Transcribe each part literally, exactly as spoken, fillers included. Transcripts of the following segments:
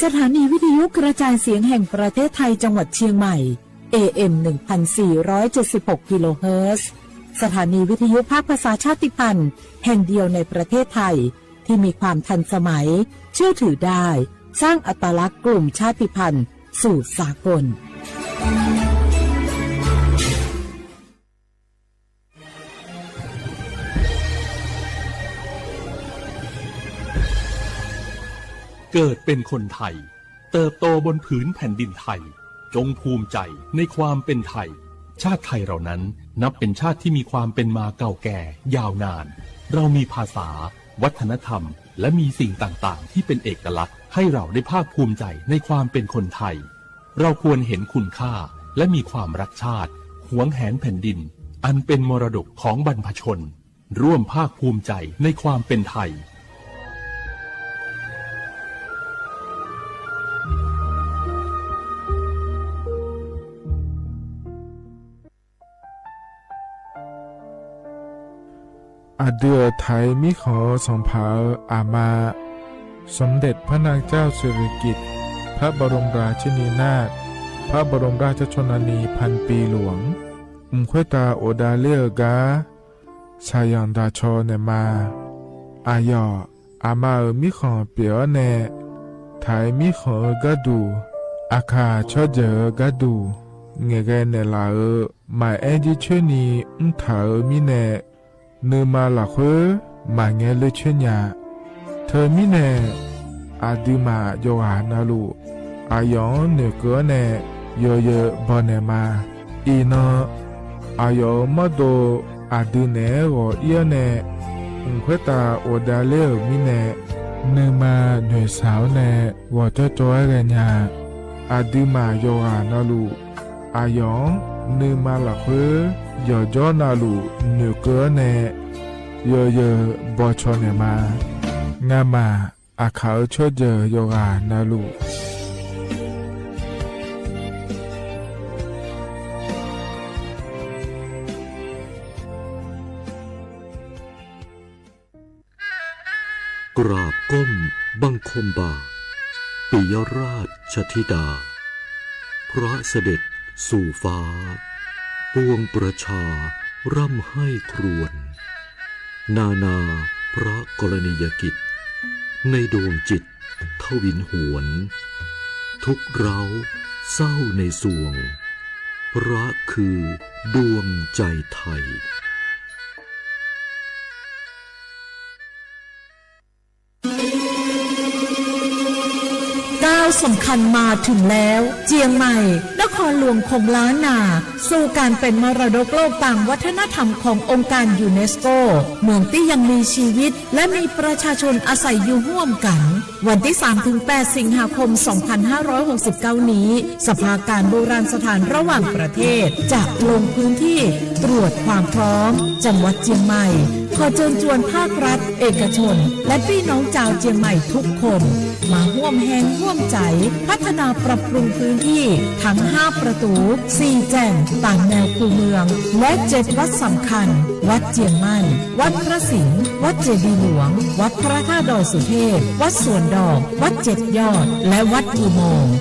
สถานีวิทยุกระจายเสียงแห่งประเทศไทยจังหวัดเชียงใหม่ เอเอ็ม หนึ่งพันสี่ร้อยเจ็ดสิบหกกิโลเฮิรตซ์ สถานีวิทยุภาคภาษาชาติพันธุ์แห่งเดียวในประเทศไทย ที่มีความทันสมัย เชื่อถือได้ สร้างอัตลักษณ์กลุ่มชาติพันธุ์สู่สากล เกิดเป็นคนไทย เติบโตบนผืนแผ่นดินไทย จงภูมิใจในความเป็นไทย ชาติไทยเรานั้นนับเป็นชาติที่มีความเป็นมาเก่าแก่ยาวนาน เรามีภาษา วัฒนธรรม และมีสิ่งต่างๆ ที่เป็นเอกลักษณ์ให้เราได้ภาคภูมิใจในความเป็นคนไทย เราควรเห็นคุณค่าและมีความรักชาติ หวงแหนแผ่นดิน อันเป็นมรดกของบรรพชน ร่วมภาคภูมิใจในความเป็นไทย Aqdui-euq taq-iq mirkhanq-eu sanqpaq-euq aqma, สมเด็จพระนางเจ้าสิริกิติ์ พระบรมราชินีนาถ พระบรมราชชนนีพันปีหลวง mq khoertav ghofdav ler-eu gar, saqyanq daqcaw naeqma. Aqyawf, aqma-euq mirkhanq pyeuf-awr nae, taq-iq mirkhanq-eu gharduq, aqkaq tsawrjeuq-eu gharduq, ngaeqghae naeqlaf-euq maqaer jircoer ni mrtaq-euq mirnae, nuima lafkhoer maqngae ler coer nya. Teumirnae, aqduimaf yawqghaq navluf, aqyawf-anr noeqkeuv-awr nae yawzeu bawnaeq ma. Iqnan, aqyawf-euq mawrdo aqdui naeq-aer ghawq ir-awr nae, mq khoertav ghofdav ler-euq mirnae, nuima noeqshaq-awr nae ghawqjawr jawr-aer ghaenya. Aqduimaf yawqghaq navluf, aqyawf-anr nuima lafkhoer yawqjawr navluf noeqkeuv-awr nae yawzeu bawcaw naeqma. Ngamaf, aqkaq-euq tsawrjeuq yawqghaq navluf, กราบก้มบังคมบาท ปิยราชธิดา พระเสด็จสู่ฟ้า ปวงประชาร่ำไห้ครวญ นานาพระกรณียกิจ ในดวงจิตทวินหวน ทุกข์ร้าวเศร้าในสวง พระคือดวงใจไทย ก้าวสำคัญมาถึงแล้ว เจียงใหม่ นครหลวงของล้านนา สู่การเป็นมรดกโลกตามวัฒนธรรมขององค์การยูเนสโก เมืองที่ยังมีชีวิต และมีประชาชนอาศัยอยู่ร่วมกัน วันที่สามถึงแปด สิงหาคม สองพันห้าร้อยหกสิบเก้า นี้ สภาการโบราณสถานระหว่างประเทศ จะลงพื้นที่ตรวจความพร้อม จังหวัดเจียงใหม่ ขอเชิญชวนภาครัฐ เอกชน และพี่น้องชาวเจียงใหม่ทุกคน มาร่วมแฮงร่วมใจ พัฒนาปรับปรุงพื้นที่ทั้งห้าประตู สี่แจ่ง ตามแนวคูเมือง และเจ็ดวัดสำคัญ วัดเจียงมั่น วัดพระสิงห์ วัดเจดีย์หลวง วัดพระธาตุดอยสุเทพ วัดสวนดอก วัดเจ็ดยอด และวัดอุโมงค์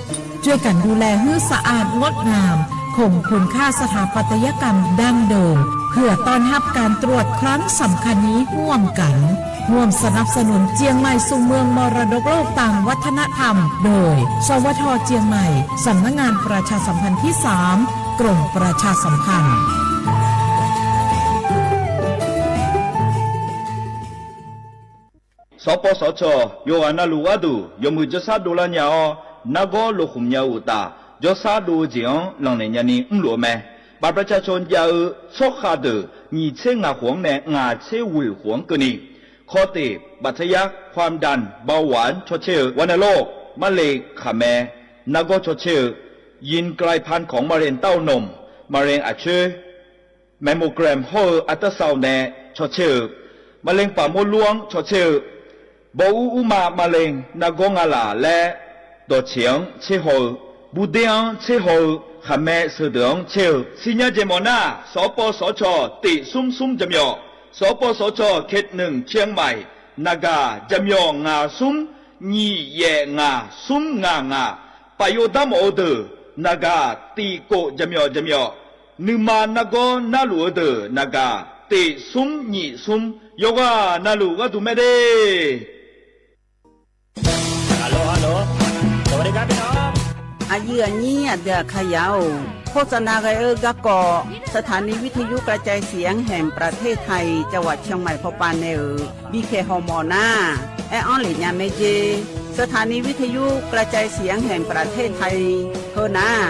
ช่วยกันดูแลให้สะอาดงดงาม คงคุณค่าสถาปัตยกรรมดั้งเดิม เพื่อต้อนรับการตรวจครั้งสำคัญนี้ร่วมกัน ร่วมสนับสนุนเจียงใหม่สู่เมืองมรดกโลกตามวัฒนธรรม โดย สวท เจียงใหม่ สำนักงานประชาสัมพันธ์ที่สาม กรมประชาสัมพันธ์ Sawqpawv sawqcawq yawqghaq navluf gharduq yawmuiq jawrshar dovlar nya-awr, nargawr lokhmq nya-eu uqtaf, jawrshar dov-eu jeq-anr lanqnaeq nyani mrluf-eu mae. บัตรประชาชน jav-eu tsawrkhav deuq nyiq tser ngaq khof-anr nae ngaq tser ghoeq khof-anr keuvni, คอเตะ บัตรทะยัก ความดัน เบาหวาน cawtser-eu, วัณโรค มะเร็ง khaqmae nargawr cawtser-eu, ยีนกลายพันธุ์ของมะเร็งเต้านม มะเร็งอักเสบ mammogram hawr-eu อัลตราซาวน์ nae cawtser-eu, มะเร็งปากมดลูก-anr cawtser-eu, bawur urma มะเร็ง nargawr ngalaf laer dawqtseq-anr tserhaw-eu, burder-anr tserhaw-eu, khaqmae sheudeuq-anr tser-eu, siqnya jeq mawf nar, sawqpawv sawqcawq tiq smr smr jaqmyawf, sawqpawv sawqcawq เขตหนึ่ง เชียงใหม่ naqgaq jaqmyawf ngaq smr nyiq yaef ngaq smr ngaq ngaq, paf yov darmawf-eu deuq naqgaq tiq kof jaqmyawf jaqmyawf, nuima nargawr narluf-eu deuq naqgaq tiq smr nyiq smr, yawqghaq navluf gharduq mae de. Aqyuif aqnyir aqdui aqkaqyaq-or, โฆษณา ghae-eu garkawv สถานีวิทยุกระจายเสียงแห่งประเทศไทย จังหวัดเชียงใหม่ pawpav nae-euq bipyaeq hawmawf nar, aer-anr lef nya mae jer. สถานีวิทยุกระจายเสียงแห่งประเทศไทย heu nar,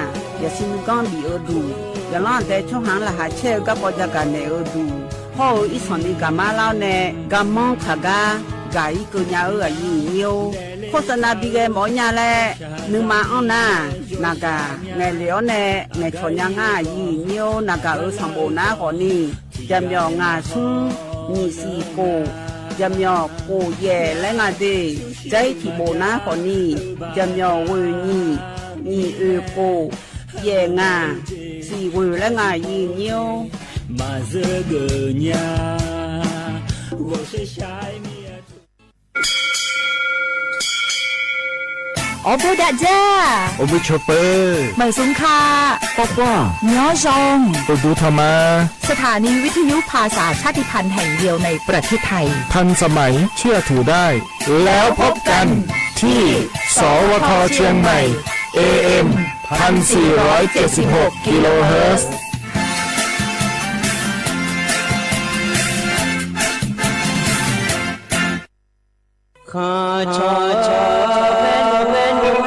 yaqsiq nuiganr bif-eu duq, yawqlanr aqdae tsawrhaq-anr laqkhaq caer-eu garkawv jagaq naeq-eu duq, hawr-eu irsanq ni gaqmar lar-awr nae, garmanr taqgar gaq-ir keuv nya-eu aqyuif aqnyir-or, โฆษณา bi ghae mawf-awr nya laer nuima anr nar, naqgaq ngaeqlef-awr nae ngaeqcawq nya ngar aqyuif aqnyir-or, naqgaq-euq sanqbof nar khawfni, jaqmyawf ngaq smr nyiq siq kof, jaqmyawf kof yaef laer nga de. Jair tiqbof nar khawfni, jaqmyawf ghoeq nyiq, nyiq oeq kof, yaef ngaq, siq ghoeq laer nga aqyuif aqnyir-or. Maqzeur geuf nya, ghawqshaq shaq-aer mir-a. Awrboer dav dzar, awrboer cawpeu, maqzmq ka, เปิดหูทำไม สถานีวิทยุภาษาชาติพันธุ์แห่งเดียวในประเทศไทย ทันสมัยเชื่อถือได้แล้วพบกันที่ สวท เชียงใหม่ เอเอ็ม พันสี่ร้อยเจ็ดสิบหก กิโลเฮิรตซ์ Khanqcawq cawq baer nmr baer nmr,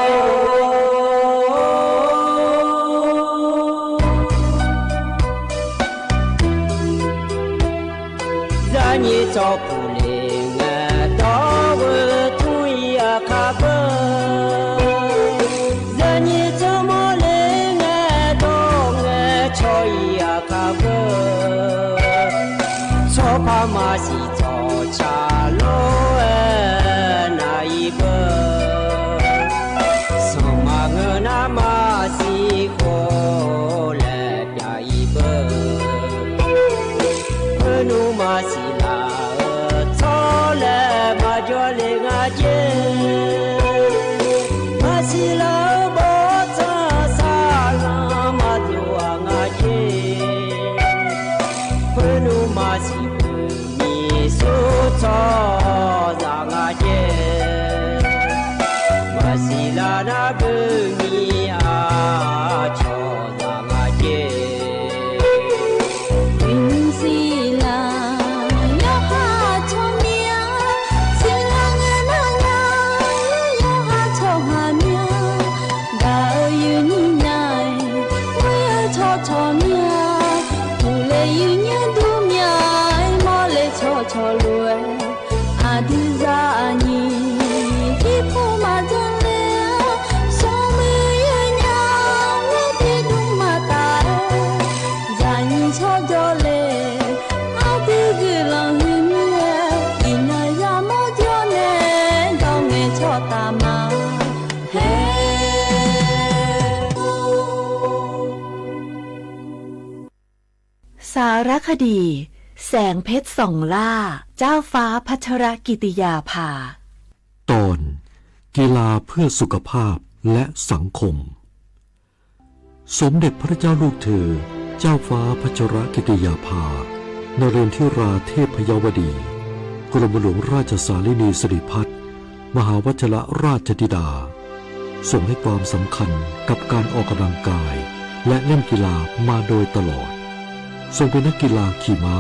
zarnyir tsawrpuq le ngae dawr-eu tmr-ir aqkar beu, zarnyir tsawrmawr le ngae dawr ngae caw-ir aqkar beu, tsawrpar maqsiq tsawqcaq lor-aer nav-ir beu, sanqma ngeur nar maqsiq khof laer pyav-ir beu, khoernmr maqsiq laf-eu tsawrlae maqjawr le nga jer, maqsiq laf-eu bawrtsanr saqlanr maqdov-aq nga jer, khoernmr maqsiq beu nyiq sur tsawrhaq nga jer, maqsiq laf nar beu nyiq aqcawq dzaq nga jer. Uiqnymr siqlaq yawqha tsawrmyanr, siqlaq ngae nar nga, yawqha tsawrhaq myanr, gaq-eu yuifnyir nya-aer, ghoer-eu tsawrcawq myanr, uqle yuifnyir dur myanr-aer, mawrle tsawrcawq lof-aer, aqdui zaqnyiq irpov maqdzanr le-a, smrmuiq yawnya ghoer tiqdmr maqtaf-aer, zaqnyiq tsawrjawr le, aqdui guiqlanq huiq mir-aer, iqnan yamawr jawr nae dawrngae tsawrtaf ma. สารคดี แสงเพชรส่องล่า เจ้าฟ้าพัชรกิติยาภา ตอน กีฬาเพื่อสุขภาพและสังคม สมเด็จพระเจ้าลูกเธอ เจ้าฟ้าพัชรกิติยาภา นเรนทิราเทพยวดี กรมหลวงราชสารินีสิริพัฒน์ มหาวัชรราชธิดา ทรงให้ความสำคัญกับการออกกำลังกาย และเล่นกีฬามาโดยตลอด ทรงเป็นนักกีฬาขี่ม้า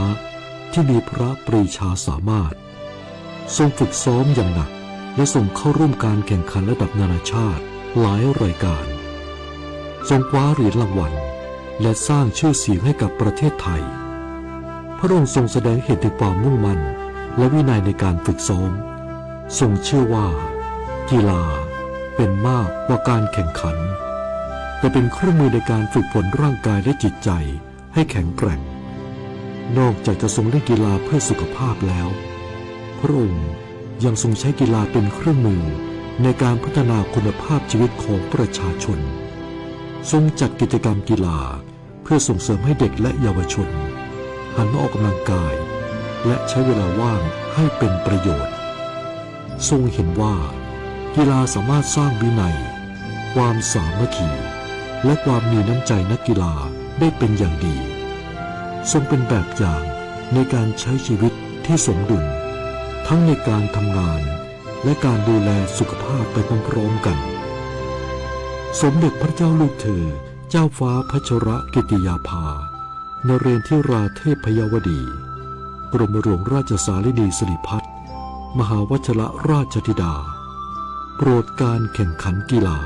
ที่มีพระปรีชาสามารถ ทรงฝึกซ้อมอย่างหนัก และทรงเข้าร่วมการแข่งขันระดับนานาชาติหลายรายการ ทรงคว้าเหรียญรางวัล และสร้างชื่อเสียงให้กับประเทศไทย พระองค์ทรงแสดงให้เห็นถึงความมุ่งมั่น และวินัยในการฝึกซ้อม ทรงเชื่อว่า กีฬาเป็นมากกว่าการแข่งขัน แต่เป็นเครื่องมือในการฝึกฝนร่างกายและจิตใจให้แข็งแกร่ง นอกจากจะทรงเล่นกีฬาเพื่อสุขภาพแล้ว พระองค์ยังทรงใช้กีฬาเป็นเครื่องมือในการพัฒนาคุณภาพชีวิตของประชาชน ทรงจัดกิจกรรมกีฬาเพื่อส่งเสริมให้เด็กและเยาวชนหันมาออกกำลังกาย และใช้เวลาว่างให้เป็นประโยชน์ ทรงเห็นว่า กีฬาสามารถสร้างวินัย ความสามัคคี และความมีน้ำใจนักกีฬาได้เป็นอย่างดี ทรงเป็นแบบอย่างในการใช้ชีวิตที่สมดุล ทั้งในการทำงาน และการดูแลสุขภาพไปพร้อมๆ กัน สมเด็จพระเจ้าลูกเธอ เจ้าฟ้าพัชรกิติยาภา นเรนทิราเทพยวดี กรมหลวงราชสารินีสิริพัฒน์ มหาวัชรราชธิดา โปรดการแข่งขันกีฬา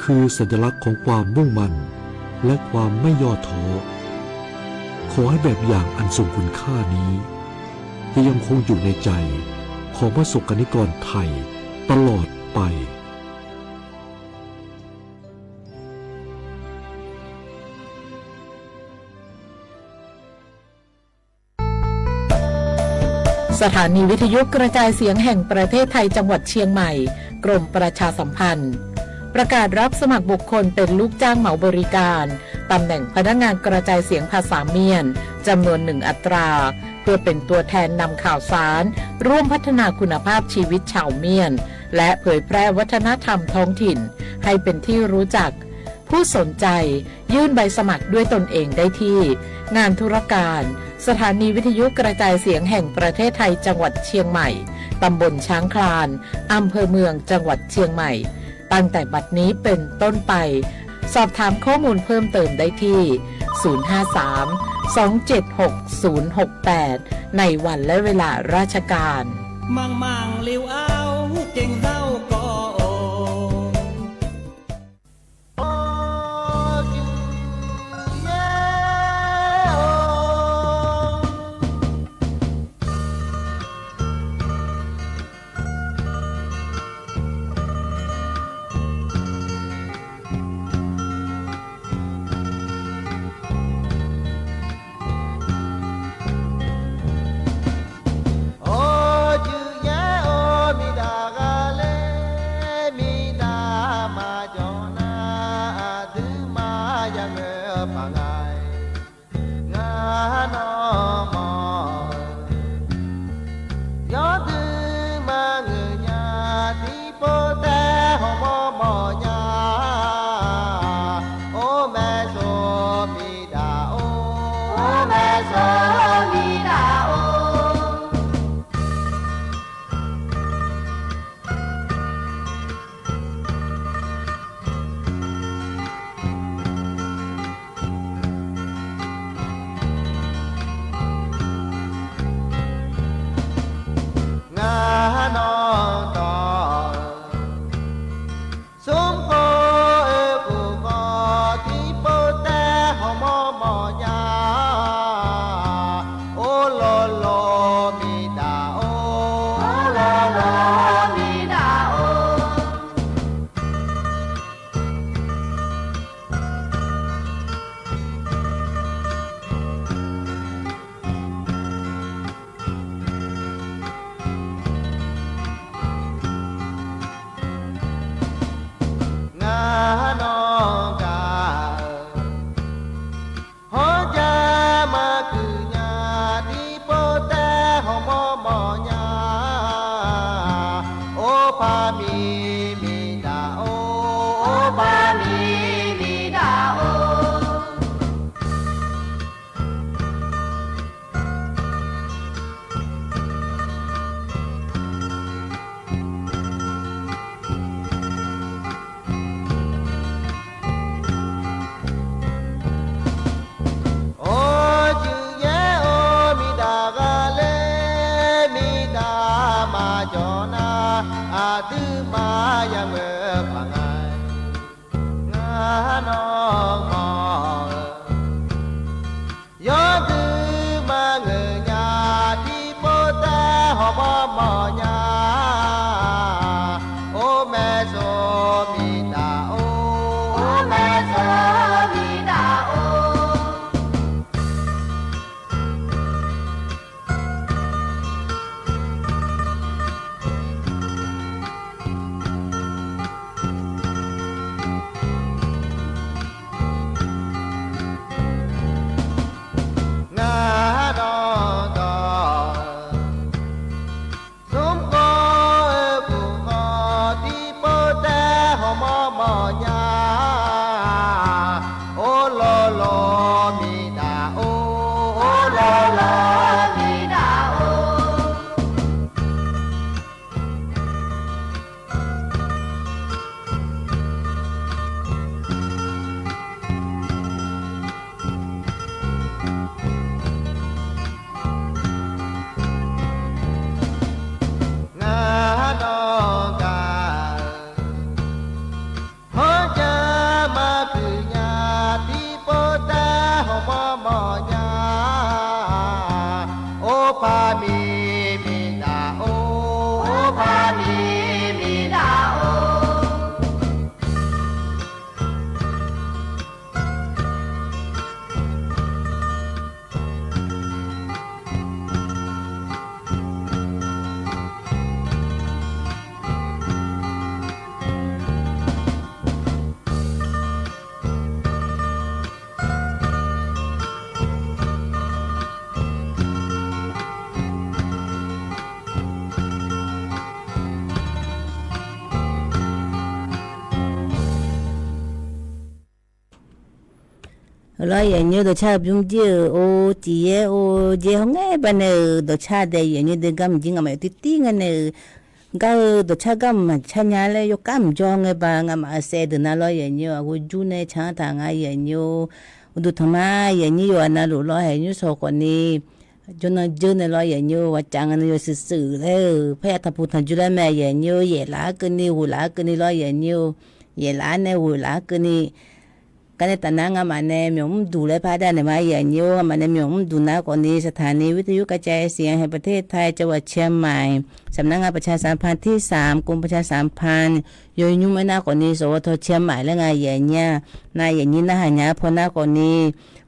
คือสัญลักษณ์ของความมุ่งมั่น และความไม่ย่อท้อ ขอให้แบบอย่างอันทรงคุณค่านี้ จะยังคงอยู่ในใจของพระสงฆ์นิกรไทยตลอดไป สถานีวิทยุกระจายเสียงแห่งประเทศไทยจังหวัดเชียงใหม่ กรมประชาสัมพันธ์ ประกาศรับสมัครบุคคลเป็นลูกจ้างเหมาบริการ ตำแหน่งพนักงานกระจายเสียงภาษาเมียน จำนวนหนึ่งอัตรา เพื่อเป็นตัวแทนนำข่าวสาร ร่วมพัฒนาคุณภาพชีวิตชาวเมียน และเผยแพร่วัฒนธรรมท้องถิ่น ให้เป็นที่รู้จัก ผู้สนใจยื่นใบสมัครด้วยตนเองได้ที่ งานธุรการ สถานีวิทยุกระจายเสียงแห่งประเทศไทยจังหวัดเชียงใหม่ ตำบลช้างคลาน อำเภอเมือง จังหวัดเชียงใหม่ ตั้งแต่บัดนี้เป็นต้นไป สอบถามข้อมูลเพิ่มเติมได้ที่ ศูนย์ห้าสามสองเจ็ดหกศูนย์หกแปด ในวันและเวลาราชการ Manqmanq liu-ar-eu gengzar-eu gawv-or. Awr juif yaer-awr miqdaq ghaq le awq nya, or par mir mir daq or, or par mir mir daq or. Heulof-aer yaeqnymr dawqcar-eu bymr jir-euq or, tiq yaer or, jaer hawr ngae baqnae-euq dawqcar dae yaeqnymr deuq garmq jir nga'maf yawf tirtir ngae nae-euq gar-eu dawqcar garmq maqcar nya laer yawkar mqjawr ngae ba nga'maf-euq saev deuq na lawr yaeqnymr-or, aqghoe jur nae can-anr taq nga yaeqnymr-or. Uqduq tanqma yaeqnymr yawqghaq navluf lawr haeq nymr shawq khawfni jawrnan jeur nae lawr yaeqnymr-or, ghaqcaf ngae nae yawshuif shuif laer-euq parya tanqpuq tanqjur laer mae yaeqnymr-or, yaeqlaf-aer keuvni ghoeqlaf-aer keuvni lawr yaeqnymr-or, yaeqlaf-aer nae ghoeqlaf-aer keuvni Garnae tafnar nga'maf nae myawq mrduq laer par dav naeq ma yaeqnymr-or, nga'maf nae myawq mrduq nar khawfni สถานีวิทยุกระจายเสียงแห่งประเทศไทย จังหวัดเชียงใหม่ สำนักงานประชาสัมพันธ์ที่สาม กรมประชาสัมพันธ์ yawnymr aernar khawfni สวท. เชียงใหม่ laer nga yaeqnymr-a. Nar yaeqnymr narhaq nya-eu paw nar khawfni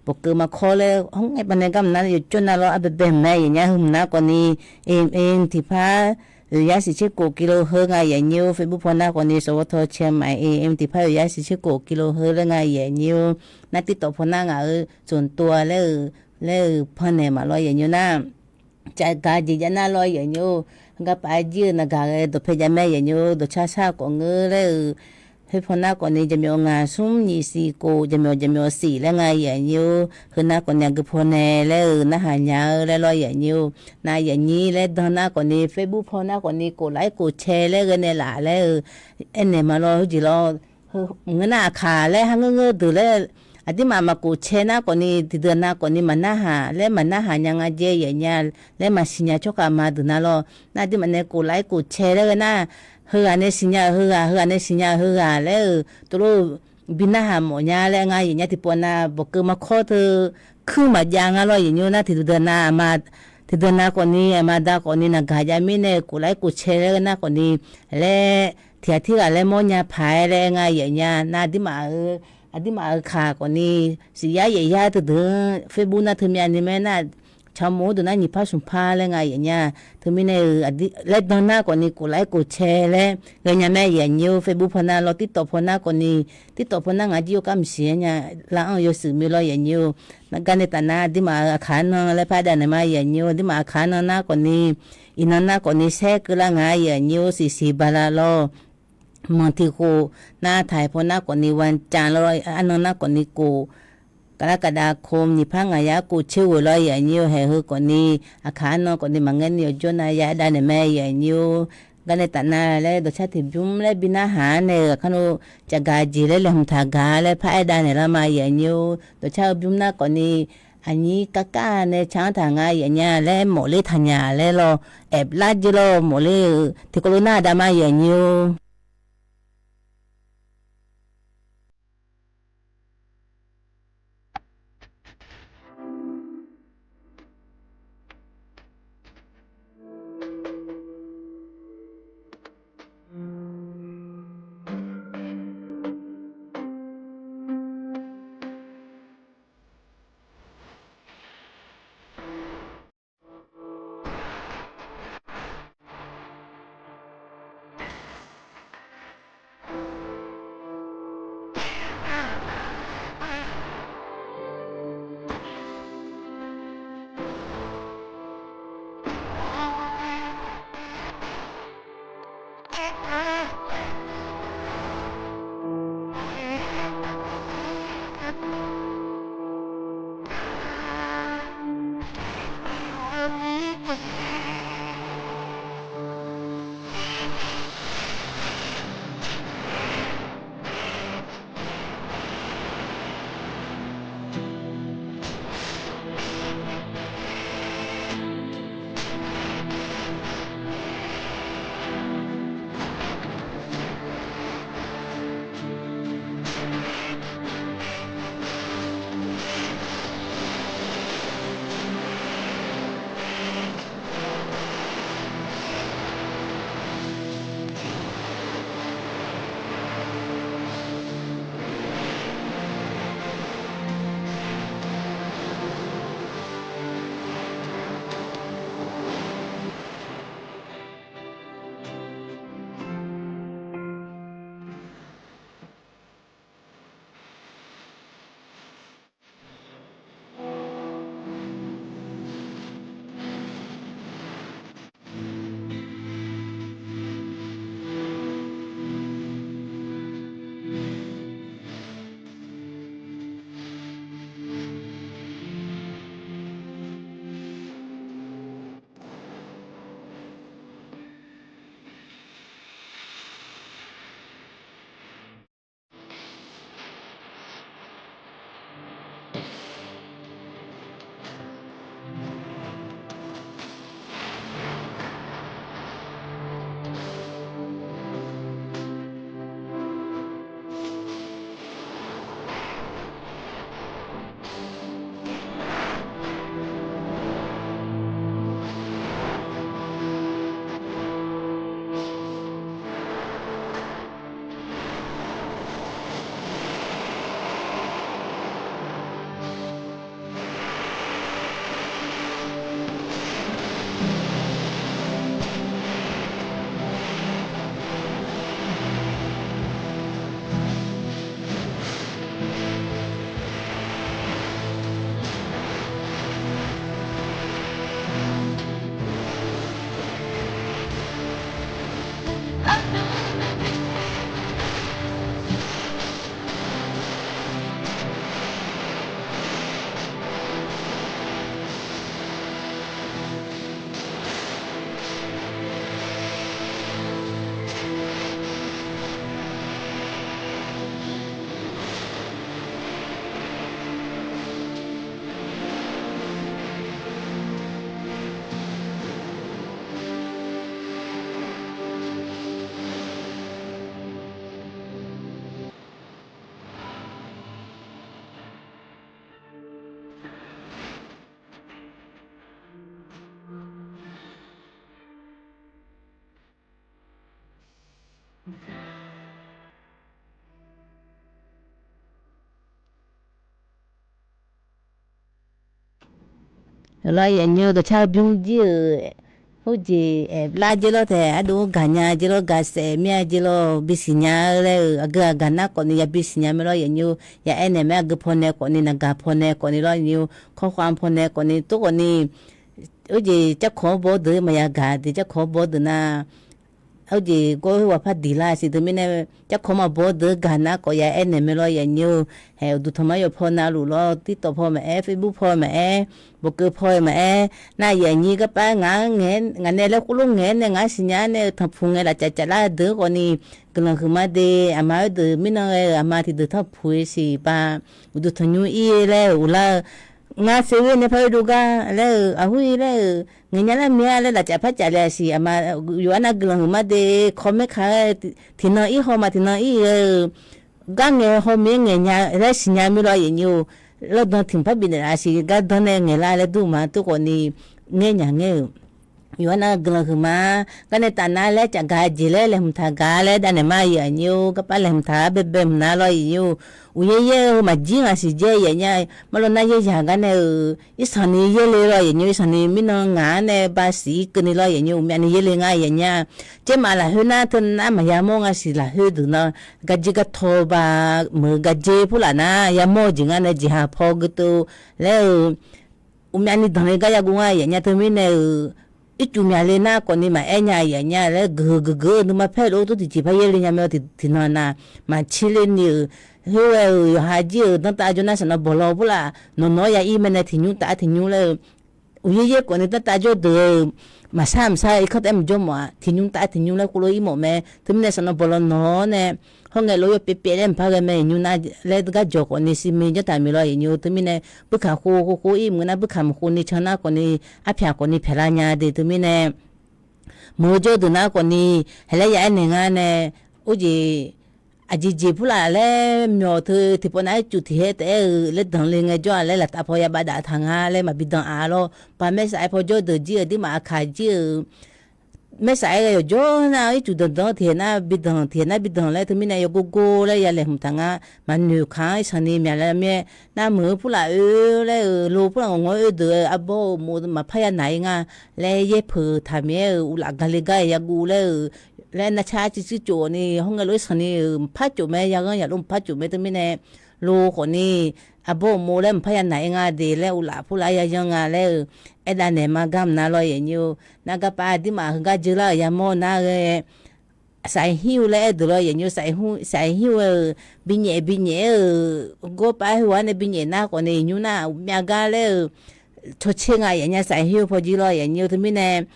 bofkeuv maqkawr laer hawr ngae baqnae garmq nar yawjawr nar lawr arbaebae hmq mae yaeqnymr-a. Heu hmq nar khawfni AM tiqpar oeq yar siq tser khof กิโลเฮิรตซ์ nga yaeqnymr-or, Facebook paw nar khawfni สวท. เชียงใหม่ AM tiqpar oeq yar siq tser khof กิโลเฮิรตซ์ laer nga yaeqnymr-or. Nar TikTok paw nar ngaq-euq ส่วนตัว laer-euq, laer-euq pannaeq maqlawr yaeqnymr nar cafgaq jeq jav nar lawr yaeqnymr-or. Heugar paf-aer jir-eu naqgaq ghae dawqpae jav mae yaeqnymr-or, dawqcar shar khawf ngeur laer-euq khoer paw nar khawfni jaqmyawf ngaq smr nyiq siq khof jaqmyawf jaqmyawf siq laer nga yaeqnymr-or. Heu nar khawfni aqgeu paw nae laer-euq narhaq nya-eu laer lawr yaeqnymr-or. Nar yaeqnymr laer dan nar khawfni Facebook paw nar khawfni khof laf-aer khof cae laer ghae nae laf laer-euq aernaeq ma lawr heujeq lawr. Heu ngeur nar aqkaq laer har ngeur ngeur deuq laer aqdirmaf maqkhof cae nar khawfni tiqdeuq nav khawfni maqnarhaq laer maqnarhaq nya nga jae yaeqnymr-a laer maqsiq nya tsawrkhav ma deuq na lawr. Nar aqdirmaf nae khof laf-aer khof cae laer ghae nar heughaq nae siqnya-euq heughaq, heughaq nae siqnya-euq heughaq laer-euq tov lof-eu bi narhaq mawf nya laer nga yaeqnymr-a. Tiqpawf nav bofkeuv maqkawr teu kuir maqjav nga lawr yaeqnymr-or. Nar tiqdeuq nav aqma tiqdeuq nav khawfni aqma da khawfni naqgaq jav mirnae khof laf-aer khof cae laer ghae nar khawfni laer tiqghaq tirghaq laer mawrnya paq-aer laer nga yaeqnymr-a. Nar aqdirmaf-eu, aqdirmaf-euq kaq khawfni siqyar yaeqyar teudeuq-anr Facebook nar teumyav ni mae nar cawq mof-anr deuq nar nyiq par smq par laer nga yaeqnymr-a. Teumirnae-euq laer dan nar khawfni khof laf-aer khof cae laer ghae nya mae yaeqnymr-or. Facebook paw nar lawr TikTok paw nar khawfni TikTok paw nar ngaq jir yawkar maqsiq-aer nya lar-anr yawshuif mir lawr yaeqnymr-or. Garnae tafnar aqdirmaf-euq aqkaq arnan laer par dav naeq ma yaeqnymr-or. Aqdirmaf aqkaq arnan nar khawfni iqnan nar khawfni saer keuvlar nga yaeqnymr-or. Siqsiq bala lawr manq tiq khof nar taq-aer paw nar khawfni วันจันทร์ lawr arnan nar khawfni khof กรกฎาคม nyiq par ngaq yar khof tser ghoeq lawr yaeqnymr-or. Haeq heu khawfni aqkaq arnan khawfni maqngaer ni yawjawr nav yar dav naeq mae yaeqnymr-or. Garnae tafnar laer dawqcar tiqbymr laer bi narhaq-aer nae-euq aqkar no cafgaq jeq laer laeqhmq taq gaq laer par-aer dav naeq lar ma yaeqnymr-or. Dawqcar-eu bymr nar khawfni aqnyir karkar nae can-anr taq nga yaeqnymr-a laer mawf ler taqnyaf laer lawr aerlar jeq lawr mawf ler-eu tiqkawv lof nar dav ma yaeqnymr-or. Lawr, yaeqnyoer dawqcar-eu bymr jir-euq, heujeq aer lar jeq lawr taef, ardov gaqnya jeq lawr, gaqsaef mir-a jeq lawr, bisiq nya-eu laer-euq aqgeu aqgaq nar khawfni ya bisiq nya mae lawr, yaeqnyoer ya aernaeq mae, aqgeu pawnae khawfni, naqgaq pawnae khawfni lawr, yaeqnyoer kawrkhav pawnae khawfni, tov khawfni, heujeq carkawq-anr baw-awr deuq-ir maqya gaq de, carkawq-anr baw-awr deuq nar, heujeq gawr-eu heughaq par diq lar siq. Teumirnae carkawq maqbaw-awr deuq-eu gaq nar khawf ya aernaeq mae lawr, yaeqnyoer-eu, haeq uqduq tanqma yawpaw navluf lawr, TikTok paw maqaer, Facebook paw maqaer, bawqkeuv paw-eu maqaer, nar yaeqnyoer garpar ngaq-anr ngaeq-aer, ngaq nae laer khoerlof ngaeq-aer nae ngaq-anr siqnya-aer nae-eu tanqpuq ngae lafcav caf lar-eu deuq-eu khawfni, guiqlanq huiqma de, aqma-aer deuq mirnan ghae-euq aqma tiqdeuq tanqpuq-eu siq ba, uqduq tanqnymr ir-eu laer-euq uvlar-eu, ngar seuv-ir nae par-eu dov gar laer-euq, aqhur-ir laer-euq, ngaeqnya lar mir-a laer lafcav par caf le-a siq, aqma, yawqha nar guiqlanq huiqma de, kawmaer ka-aer, tiqnan ir haw ma tiqnan ir ghae-eu, gar ngae haw mir-aer ngaeqnya laer siqnya mir lawr, yaeqnyoer-eu, lawrdan tiq mq par bifnaeq laf siq, gardanr nae ngaeqlar laer dur ma, tov khawfni ngaer nya ngaer-euq. Yawqha nar guiqlanq huiqma, gar nae taf nar laer caf gaq jeq laer laeqhmq taq gaq laer davnaeq ma, yaeqnyoer-eu, garpar laeqhmq taq-a baebae hmq nar lawr, yaeqnyoer-eu, uqyaer yaer-eu maqjir ngaq siq jaer yaeqnya, marlawr nar yaer yaq gar nae-euq irsanq ni yaer le lawr, yaeqnyoer irsanq ni mirnan ngaq-anr nae basiq-ir keuvni lawr, yaeqnyoer uqmyav ni yaer le ngar yaeqnya, jaermaf lafkhoer nar teu nar maqya mawr ngaq siq, lafkhoer deuq nar gaqjeq gartaw ba, meuq gaqjeq purlaf nar yamawr-eu jeq ngar nae jeqha paw geuteuv laer-euq, uqmyav ni danqle gar yaguv ngar yaeqnya, teumirnae-euq ircuf myaqle nar khawfni maqaer nya yaeqnya laer, geuf geuf geuf-eu nuima paer lof-aer tov tiqjeq par yaer le nya mae, tiqnan nav maqtser le ni-euq, khoerghae-euq yawqha jir-euq danrtav jawr nar saqnawv bawqlaw purlaf nawq nawq-anr ya ir mae nae tiqnymr taf-a tiqnymr laer-eu, uqyaer yaer khawfni danrtav jawr deuq-eu maqsar maqsar irkanr taef-aer maqjawr mawf-a, tiqnymr taf-a tiqnymr laer khoerlof ir mawf mae, teumirnae saqnawv bawqlaw nawq-awr nae, hawr ngae lof yawpyaev pyaev laer mqpar ghae mae, nymr nar laer garjawq khawfni sirmi janrtaq mir lawr, yaeqnyoer-eu, teumirnae buirkaq khov khov khov ir mq-eu nar buirkaq mq khov ni can nar khawfni, arpyaq khawfni pyaqlar nya de, teumirnae meuq-eu jawr deuq nar khawfni, haeq laer ya aernaeq ngar nae, orjeq aqjeq jeq purlaf laer myawq teu tiqpawf nav-aer cuf tiq haer taef-aer-eu laer danqle ngae jawr-aq laer laftav paw ya bafdaf taq nga laer maqbi danq-a lawr. Baq maersaq-aer paw jawr deuq jir-euq aqduimaf aqkaq jir-euq maersaq-aer ghae yawqjawr nar ircuf danqdanq tiq haer nar bi danq tiq haer nar bi danq laer teumirnae yawgor gor laer ya laeqhmq taq nga. Maqnoeq kaq-anr irsanq ni myaqlar mir-aer nar meuq-eu purlaf oe laer-euq lo purlaf ngawq ngawq-aer oe deuq-eu arbawr-eu mov maqpar ya naq-ir nga laer yaer peuq taq mir-aer-euq uvlaf gale gar yaguv laer-euq laer narcar civ civ cof ni hawr ngae lof-aer sanq ni-euq maqpar cof mae, yaghanr yaqlof maqpar cof mae teumirnae lo khawfni arbawr-eu mov laer maqpar ya naq-ir nga de laer uvlaf purlaf-aer ya yanr nga laer-euq aerdav naeq ma gar mq nar lawr, yaeqnyoer-eu. Nar garpav aqduimaf heugar jeular-euq yamawr nar ghae saq-ir hir-eu laer aer deuq lawr, yaeqnyoer saq-ir hir-eu-euq binyaef binyaef-aer-euq gawrpav heughaq nae binyaef nar khawfni nymr nar uqmyav gar laer-euq cawtser nga yaeqnya saq-ir hir-eu pawjir lawr, yaeqnyoer-eu. Teumirnae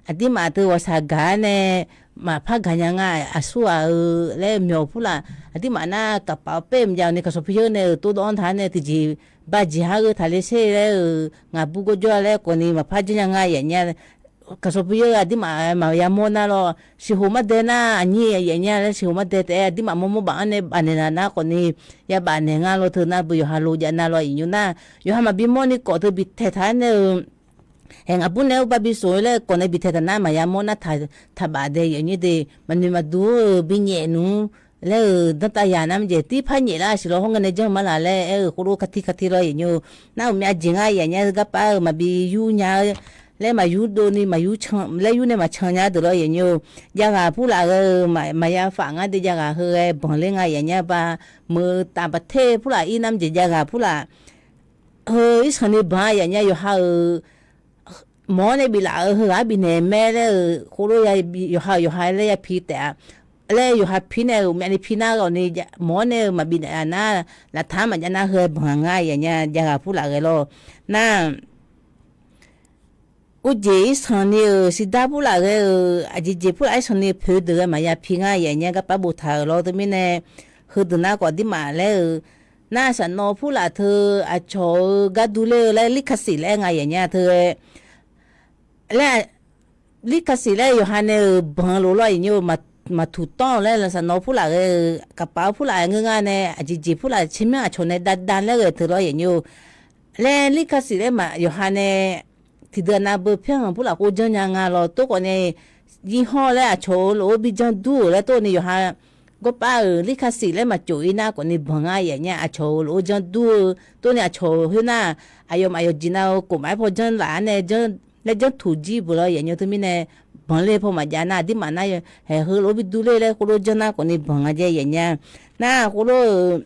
aqduimaf teu ghawqshaq gaq-ar nae maqpar gaqnya nga, aqsurghaq-eu laer-eu myawq purlaf aqduimaf nar kaqpaf paer mqjav-awq ni kaqsawq puyeur nae-euq tov dawv-anr taq-ar nae tiqjeq bajeq har gheu taqle sher laer-euq ngaqbur gawrjawr-a laer khawfni maqpar janrnya nga yaeqnya. Kaqsawq puyeur aqduimaf maqya mawr nar lawr, siqhoq mardae nar aqnyir yaeqnya laer siqhoq mardae taef-aer aqduimaf mawrmawr baf-anr nae bafnaeq nar khawfni ya bafnaeq nga lawr, teu nar beu yawqha lo jav nar lawr, yaeqnyoer nar yawqha maqbi mawr ni kawf teu bi taeq taq-ar nae-eu haeq ngaqbur nae-eu bar bi soq-eu laer kawf nae bi taeq taq nar maqya mawr nar taq baf dae yaeqnyoer de maqnoeq maqdur-eu binyaef nmr laer-euq danrtav yaq nar maqjeq tirpar nyaef lar siq lawr, hawr ngae nae janr ma laq laer aer-euq khoerlof-aer kar tir kar tir lawr yaeqnyoer-eu. Nar uqmyav jeq ngar yaeqnya-eu garpav-euq maqbi yur nya-eu laer maqyur dov ni maqyur laer yur nae maqcan nya deuq lawr yaeqnyoer-eu. Jav ghaq purlaf ghae-eu maqya faf ngar de, jav ghaq heu ghae banq ler nga yaeqnya ba. Meuq taf baqter purlaf ir nar maqjeq jav ghaq purlaf heu irsanq ni banq-a yaeqnya yawqha-euq mawq-awr nae biflaf-euq heughaq-anr bifnaeq mae laer-euq khoerlof-aer yawqha-euq yawqha laer ya pi taef-a laer yawqha pi nae-euq myavni pi nar ghawqni mawq-awr nae-eu maqbif naeq-a nar, laftanq-anr maqjav nar heu-aer banq nga yaeqnya jav ghaq purlaf ghae lawr. Nar urjeq irsanq ni-euq siqdar purlaf ghae-euq aqjeq jeq purlaf irsanq ni poeq deuq ghae maqya pi ngar yaeqnya garpav boftaq-euq lawr. Teumirnae heudeuq nar khawf aqduimaf laer-euq nar saqnawv purlaf teu aqcawq-euq gar durler-eu laer lirkasiq laer nga yaeqnya teu ghae laer lirkasiq laer yawqha nae-euq banq lof lawr yaeqnya-eu maqtuq tawr-eu laer saqnawv purlaf ghae-euq kaqpaf-eu purlaf ngeur ngar nae aqjeq jeq purlaf tsermyanr aqcawq nae dav dav laer ghae teu lawr yaeqnya-eu laer lirkasiq laer maq yawqha nae tiqdeuq nav beu pyanr-anr purlaf khoer janrnya nga lawr. Tov khawfni yir hawr laer aqcawq-euq lof-aer bi janr dur-euq laer tov ni yawqha gawrpar-euq lirkasiq laer maqcof-ir nar khawfni banq nga yaef nya. Aqcawq-euq lof-aer janr dur-eu tov ni aqcawq khoernar, aqyawfmaf yawqjeq nav-eu khofmaf-aer paw janr laf-ar nae janr laer janr tuq jir beuq lawr yaef nya. Teumirnae banq ler paw maqjav nar, aqdirmaf nar haeq heu lof-aer bi dur ler laer khoerlof-aer janr nar khawfni banq nga jae yaef nya. Nar khoerlof-euq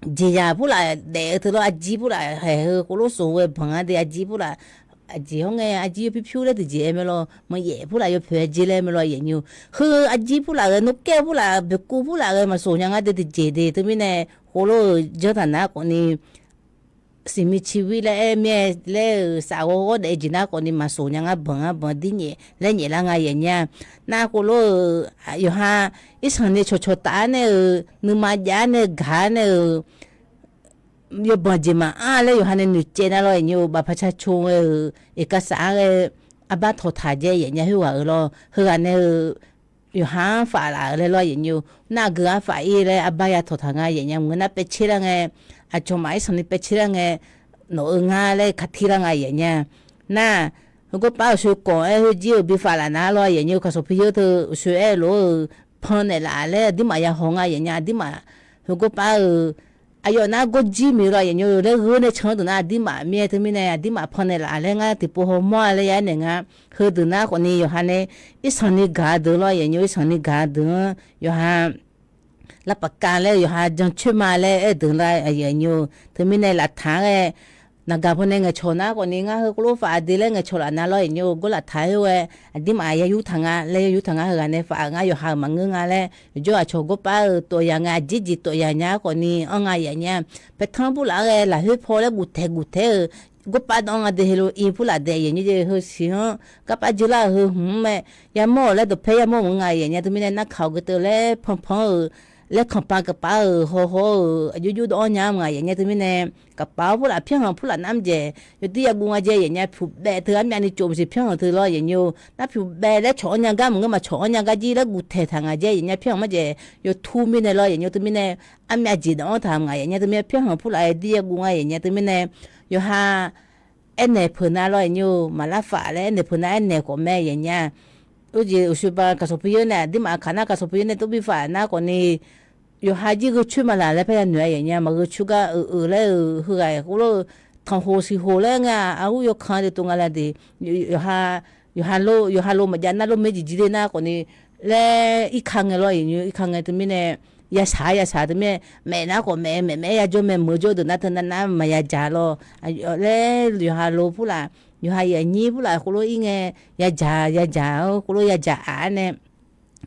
jeqzaq purlaf daef-eu teu lawr, arjir purlaf haeq heu khoerlof soq ghae banq nga de, arjir purlaf aqjeq hawr ngae arjir yawpyur pyur laer tiqjeq-aer mae lawr, maqyaef purlaf yawpoeq-aer jer laer mae lawr yaef nya. Heu arjir purlaf ghae, narkaer purlaf, boeqkuv purlaf ghae maqsoq nya ngar de tiqjeq de. Teumirnae khoerlof-euq janr taq nar khawfni siqmi ciqvir laer aer mir-aer laer-euq saf ghawrghawr daef-eu jeq nar khawfni maqsoq nya ngar, banq ngar banq dir nyaef laer nyaef lar nga yaef nya. Nar khoerlof-euq yawqha irsanq ni cawqcawq taf-ar nae-euq, nuima jav-ar nae gaq-ar nae-euq, yawbanq jeq maqanr laer yawqha nae noeqcaev nar lawr yaef nya. Bafpaq ca co ghae-euq iqkasaf-anr ghae arbar tawqtaq jae yaef nya. Khoerghaq-euq lawr, heughaq nae-euq yawqha-anr faflaf-euq laer lawr yaef nya. Nar aqgeu arfaf-ir laer arbar ya tawqtaq nga yaef nya. Mq-eu nar paevtser lar ngae, aqcawq maf irsanq ni paevtser lar ngae, nawq-eu ngar laer katir lar nga yaef nya. Nar heugawrpar-euq soeqkawq-aer heujir-euq bi faflaf nar lawr yaef nya. Kaqsawq pi yeur teu uqshoe aer-eu lof-euq pannaeq laf laer aqdirmaf ya haw nga yaef nya. Aqdirmaf heugawrpar-euq aqyawf nar gawrjir miq lawr yaef nya. Laer gheur nae can-anr deuq nar aqdirmaf mir-aer teumirnae aqdirmaf pannaeq laf laer ngar tiqpov hawmawr-a laer ya aernaeq nga. Heudeuq nar khawfni yawqha nae irsanq ni gaq-eu deuq lawr yaef nya. Irsanq ni gaq-eu deuq-anr yawqha lavpaqkav laer yawqha jancoer ma laer aer-eu deuq nar yaef nya. Teumirnae laftaq-anr ghae naqgaq pawnae ngaeqcawq nar khawfni ngar heu khoerlof faf de laer ngaeqcawq laf nar lawr yaef nya. Gawr laftaq-aer ghae aqdirmaf ya yurtaq nga laer ya yurtaq nga. Heughaq nae faf-euq ngar yawqha-euq maqngeur nga laer yawqjawr aqcawq gawrpar-euq tawfyaq ngae, aqjeq jeq tawfyaq nya khawfni anr nga yaef nya. Paertanr purlaf-anr ghae lafkhoer paw laer guftaeq guftaeq-euq gawrpar danr nga de. Heulof-ir purlaf daef yaef nya jeq heu siq-anr garpar jeular-euq heu hmq-anr mae. Yamawr-euq laer dawqpae yamawr mq nga yaef nya. Teumirnae narkaq-euq geu teu laer panpan-euq laer kanqpav kaqpav-euq hawhaw-euq aqjox jox danr nya mq nga yaef nya. Teumirnae kaqpav-awr purlaf pyanrhanq purlaf nar mqjaeq yawdir yaguv nga jae yaef nya. Pyuqbaev teu armyavni tsov maqsiq pyanrhanq teu lawr yaef nya. Nar pyuqbaev laer cawq-anr nya gar maqngeur, maqcawq-anr nya gar jir laer guvtaeq taq nga jae yaef nya. Pyanrhanq maqjaeq yawtur mirnae lawr yaef nya. Teumirnae armyav jeq danr-anr taq mq nga yaef nya. Teumirnae pyanrhanq purlaf-aer dir yaguv nga yaef nya. Teumirnae yawqha aernaeq peuq nar lawr yaef nya. Maqlar faf laer aernaeq peuq nar aernaeq khawf mae yaef nya. Or jeq uqshoe ba kaqsawq pi yeur nae aqdirmaf kaq nar kaqsawq pi yeur nae tov bi faf nar khawfni yawqha jir gheu coer ma laq laer parya noeq-a yaef nya. Maqgheu coer gar euq euq laer-euq heughaq khoerlof-eu tanqhoq siqhoq laer nga, arur yawkan deuq tov nga la de. Yawqha yawqha lo, yawqha lo maqjav nar lor maer jeq jir ler nar khawfni laer irka ngae lawr yaef nya. Irka ngae teumirnae yashaq-a yashaq teumirnae maef nar khawf maef, maef maef-aer yajawr mae. Meuq jawr deuq nar teu nar nar maqya dzaq lawr laer yawqha lo purlaf, yawqha yaqnyir purlaf khoerlof-ir ngae yadzaq yadzaq-anr khoerlof yadzaq aq-ar nae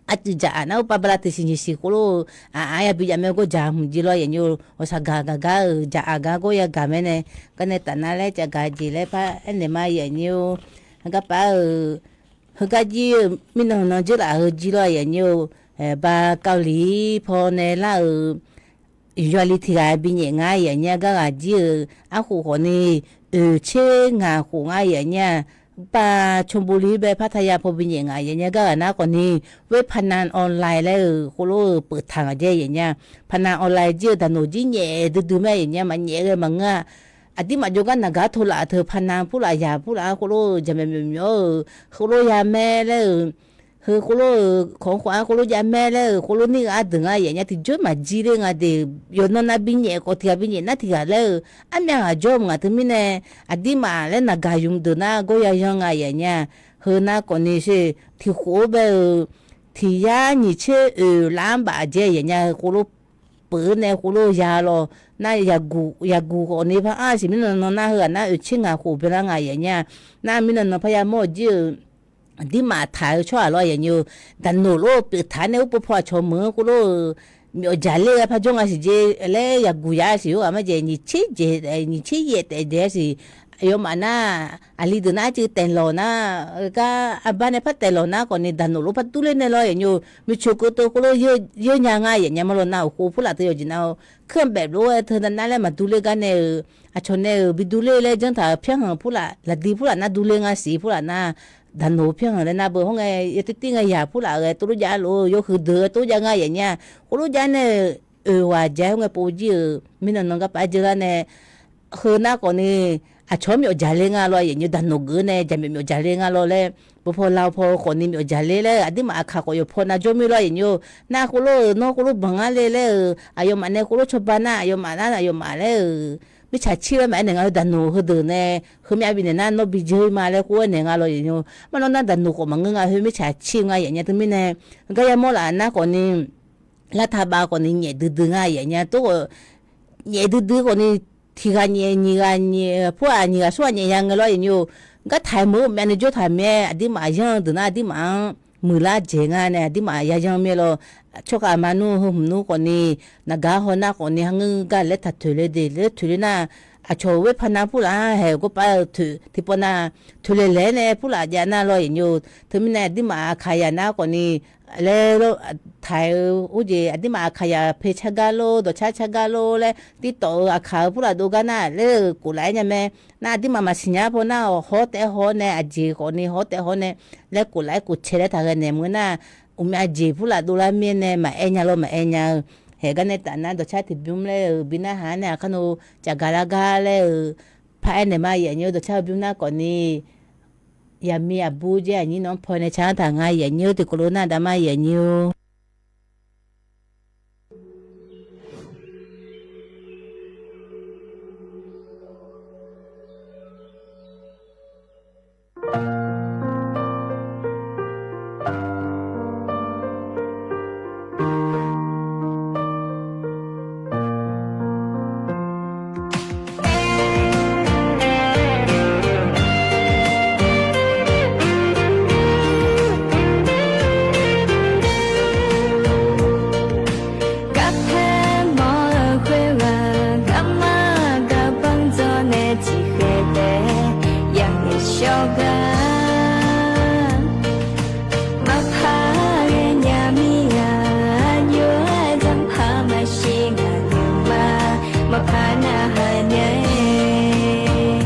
arcuiv dzaq aq nar urpav bala tiqsiq nyiq siq khoerlof-eu aq-ar yabi jav mae. Gawr dzaq hmq jir lawr yaef nya. Ghawqshaq gaq gaq gar-euq dzaq aq gar gawr yagaq mae nae garnae taf nar laer cavgaq jeq laer par aernaeq ma yaef nya. Garpar-euq heugar jir-eu mirnan nan dzeurlaf heu jir lawr yaef nya. Ba Kavliq paw nae lar-euq yawqyawli tiq ghaq binyaef nga yaef nya. Garghaq jir-euq arkhof khawfni oeq tser ngaq khof nga yaef nya. Ba Cawbuli bae Partaya paw binyaef nga yaef nya. Garghaq nar khawfni เว็บพนันออนไลน์ laer-euq khoerlof-eu peuftaq ngaq jae yaef nya. พนันออนไลน์ jir-eu daqnoq jir nyaef duidui mae yaef nya. Maqnyaef ghae maqngeur-a. Aqdirmaf jawrgar naqgar tawlaf teu พนัน purlaf yaq purlaf-anr khoerlof-eu jaqmaeq myawf myawf-eu khoerlof yamae laer-euq heu khoerlof-euq kawq-anr khawf-anr khoerlof javmae laer-euq khoerlof nir ghaq ardeuq nga yaef nya. Tiqjawr maqjir ler nga de. Yawqnan nav binyaef khawf tiq ghaq binyaef nar tiq ghaq laer-euq armyav ghaq jawr mq ngaq teumirnae aqdirmaf laer naqgaq yumq deuq nar gawr ya yanr nga yaef nya. Heu nar khawfni sher tiq khof-aer bae-euq tiq yar nyiq tser oeq lar-anr baf jae yaef nya. Heu khoerlof peuq-eu nae khoerlof ya lawr nar yaqguq khawfni par-anr siq mirnan nan nar heughaq nar oeq tser ngaq khof byanlar nga yaef nya. Nar mirnan nan parya mawr-eu jir-euq aqdirmaf taq-eu tsawrhaq lawr yaef nya. Daqnoq lof-eu pyeuf taq nae urpov paw aqcawq meuq-anr khoerlof-eu myawf jaqler ghae par jawr nga siq jeq laer yaqguq yaq siq-or ghaq marjaeq nyiq tser jeq nyiq tser yaef taef daef-a siq. Aqyawfmaf nar aqli deuq nar arcuiv taeqlawq nar gar arbar nae par taeqlawq nar khawfni daqnoq lof par durler nae lawr yaef nya. Miqcoq keuv teu khoerlof yeur nya nga yaef nya ma lawr nar uqkhov purlaf teu yawqjeq nar-eu kuir-anr baef lof-aer teu nar nar laer maqdurler gar nae-euq aqcawq nae-euq bi durler laer janr taq-euq pyanrhanq purlaf laqdi purlaf nar durler nga siq purlaf nar daqnoq pyanrhanq laer nar beu hawr ngae yatir tir ngae yaq purlaf ghae tov lof jav lof-eu yawhuiq deuq ghae tov lof jav nga yaef nya. Khoerlof jav nae-euq oeq ghaq jav-aer hawr ngae pov jir-euq mirnan nan garpar jeur lar nae heu nar khawfni aqcawq-anr myawf jaqler nga lawr, aqyuif aqnyir-eu daqnoeq geuf-eu nae jaqmyawf myawf jaqler nga lawr laer, bawpaw lavpaw khawfni myawf jaqler laer, aqdirmaf aqkaq khawf yawqpaw navjawr mir lawr, aqyuif aqnyir-eu. Nar khoerlof-euq nawr khoerlof banq ngar le laer-euq, aqyawfmaf nae khoerlof cawba nar aqyawfmaf nar aqyawfmaf laer-euq, mirtsaq cir laer maqaer naeq nga heu daqnoeq heudeuq nae, heumyav bifnaeq nar nawr bijir ma laer khoer aer naeq nga lawr, aqyuif aqnyir-eu. Mar nawr nar daqnoeq khawf maqngeur nga, heu mirtsaq cir nga, aqyuif aqnyir-eu. Teumirnae gar yamawr laf nar khawfni, lar taqbav khawfni nyaef duidui nga, aqyuif aqnyir-eu. Tov khawf nyaef duidui khawfni, tiq ghaq nyaef nyiq ghaq nyaef, pur-aq nyiq ghaq smr ghaq nyaef ya ngae lawr, aqyuif aqnyir-eu. Gar taq-aer meuq-eu myav nae jawr taq mir-aer aqdirmaf yanr-eu deuq nar aqdirmaf-anr muiqlar jaeq nga nae aqdirmaf yayanr mir-aer lawr. Tsawrkhav maqnur heu hmq nmr khawfni, naqgaq haw nar khawfni, harngeur gar laer taq toeq le de laer toeq le nar, aqcawq-euq werpar nar purlaf-anr haeq gawrpav-eu toeq tiqpawf nar, toeq laeq laeq-aer nae purlaf jav nar lawr, aqyuif aqnyir-eu. Teumirnae aqdirmaf aqkaq yaq nar khawfni, laer taq-eu urjeq aqdirmaf aqkaq yaq pe car gar lor, dawqcar car gar lor laer tirtawf-eu aqkaq-eu purlaf dov gar nar laer-euq kof laf-aer nya mae. Nar aqdirmaf maqsiq nya paw nar-awq, hawr taef-aer hawr nae, aqjeq khawfni hawr taef-aer hawr nae, laer kof laf-aer kof cae laer taq ghae naeq meuq nar, uqmyav jeq purlaf dov lar mir-aer nae maqaer nya lawr, maqaer nya-eu. Haeq gar nae taf nar dawqcar tiqbymr laer-euq bi narhaq-anr nae aqkar nov cafgaq lar gar laer-euq, paraer naeq ma, aqyuif aqnyir-eu. Dawqcar-eu bymr nar khawfni, yaqmiq aqbur jaer aqnyir nawq-anr paw nae car-anr taq nga, aqyuif aqnyir-eu. Tiqkawv lof nar daqma, aqyuif aqnyir-eu. Garpaer mawr-eu khoerghaq, garma garbanr dzawr nae tiqkhaeq taef yamq shawr gar. Maqpar ghae nya mir-a, aqjox-aer zanrpaq maqshir ngaq nuima, maqpar narhaq nya-aer.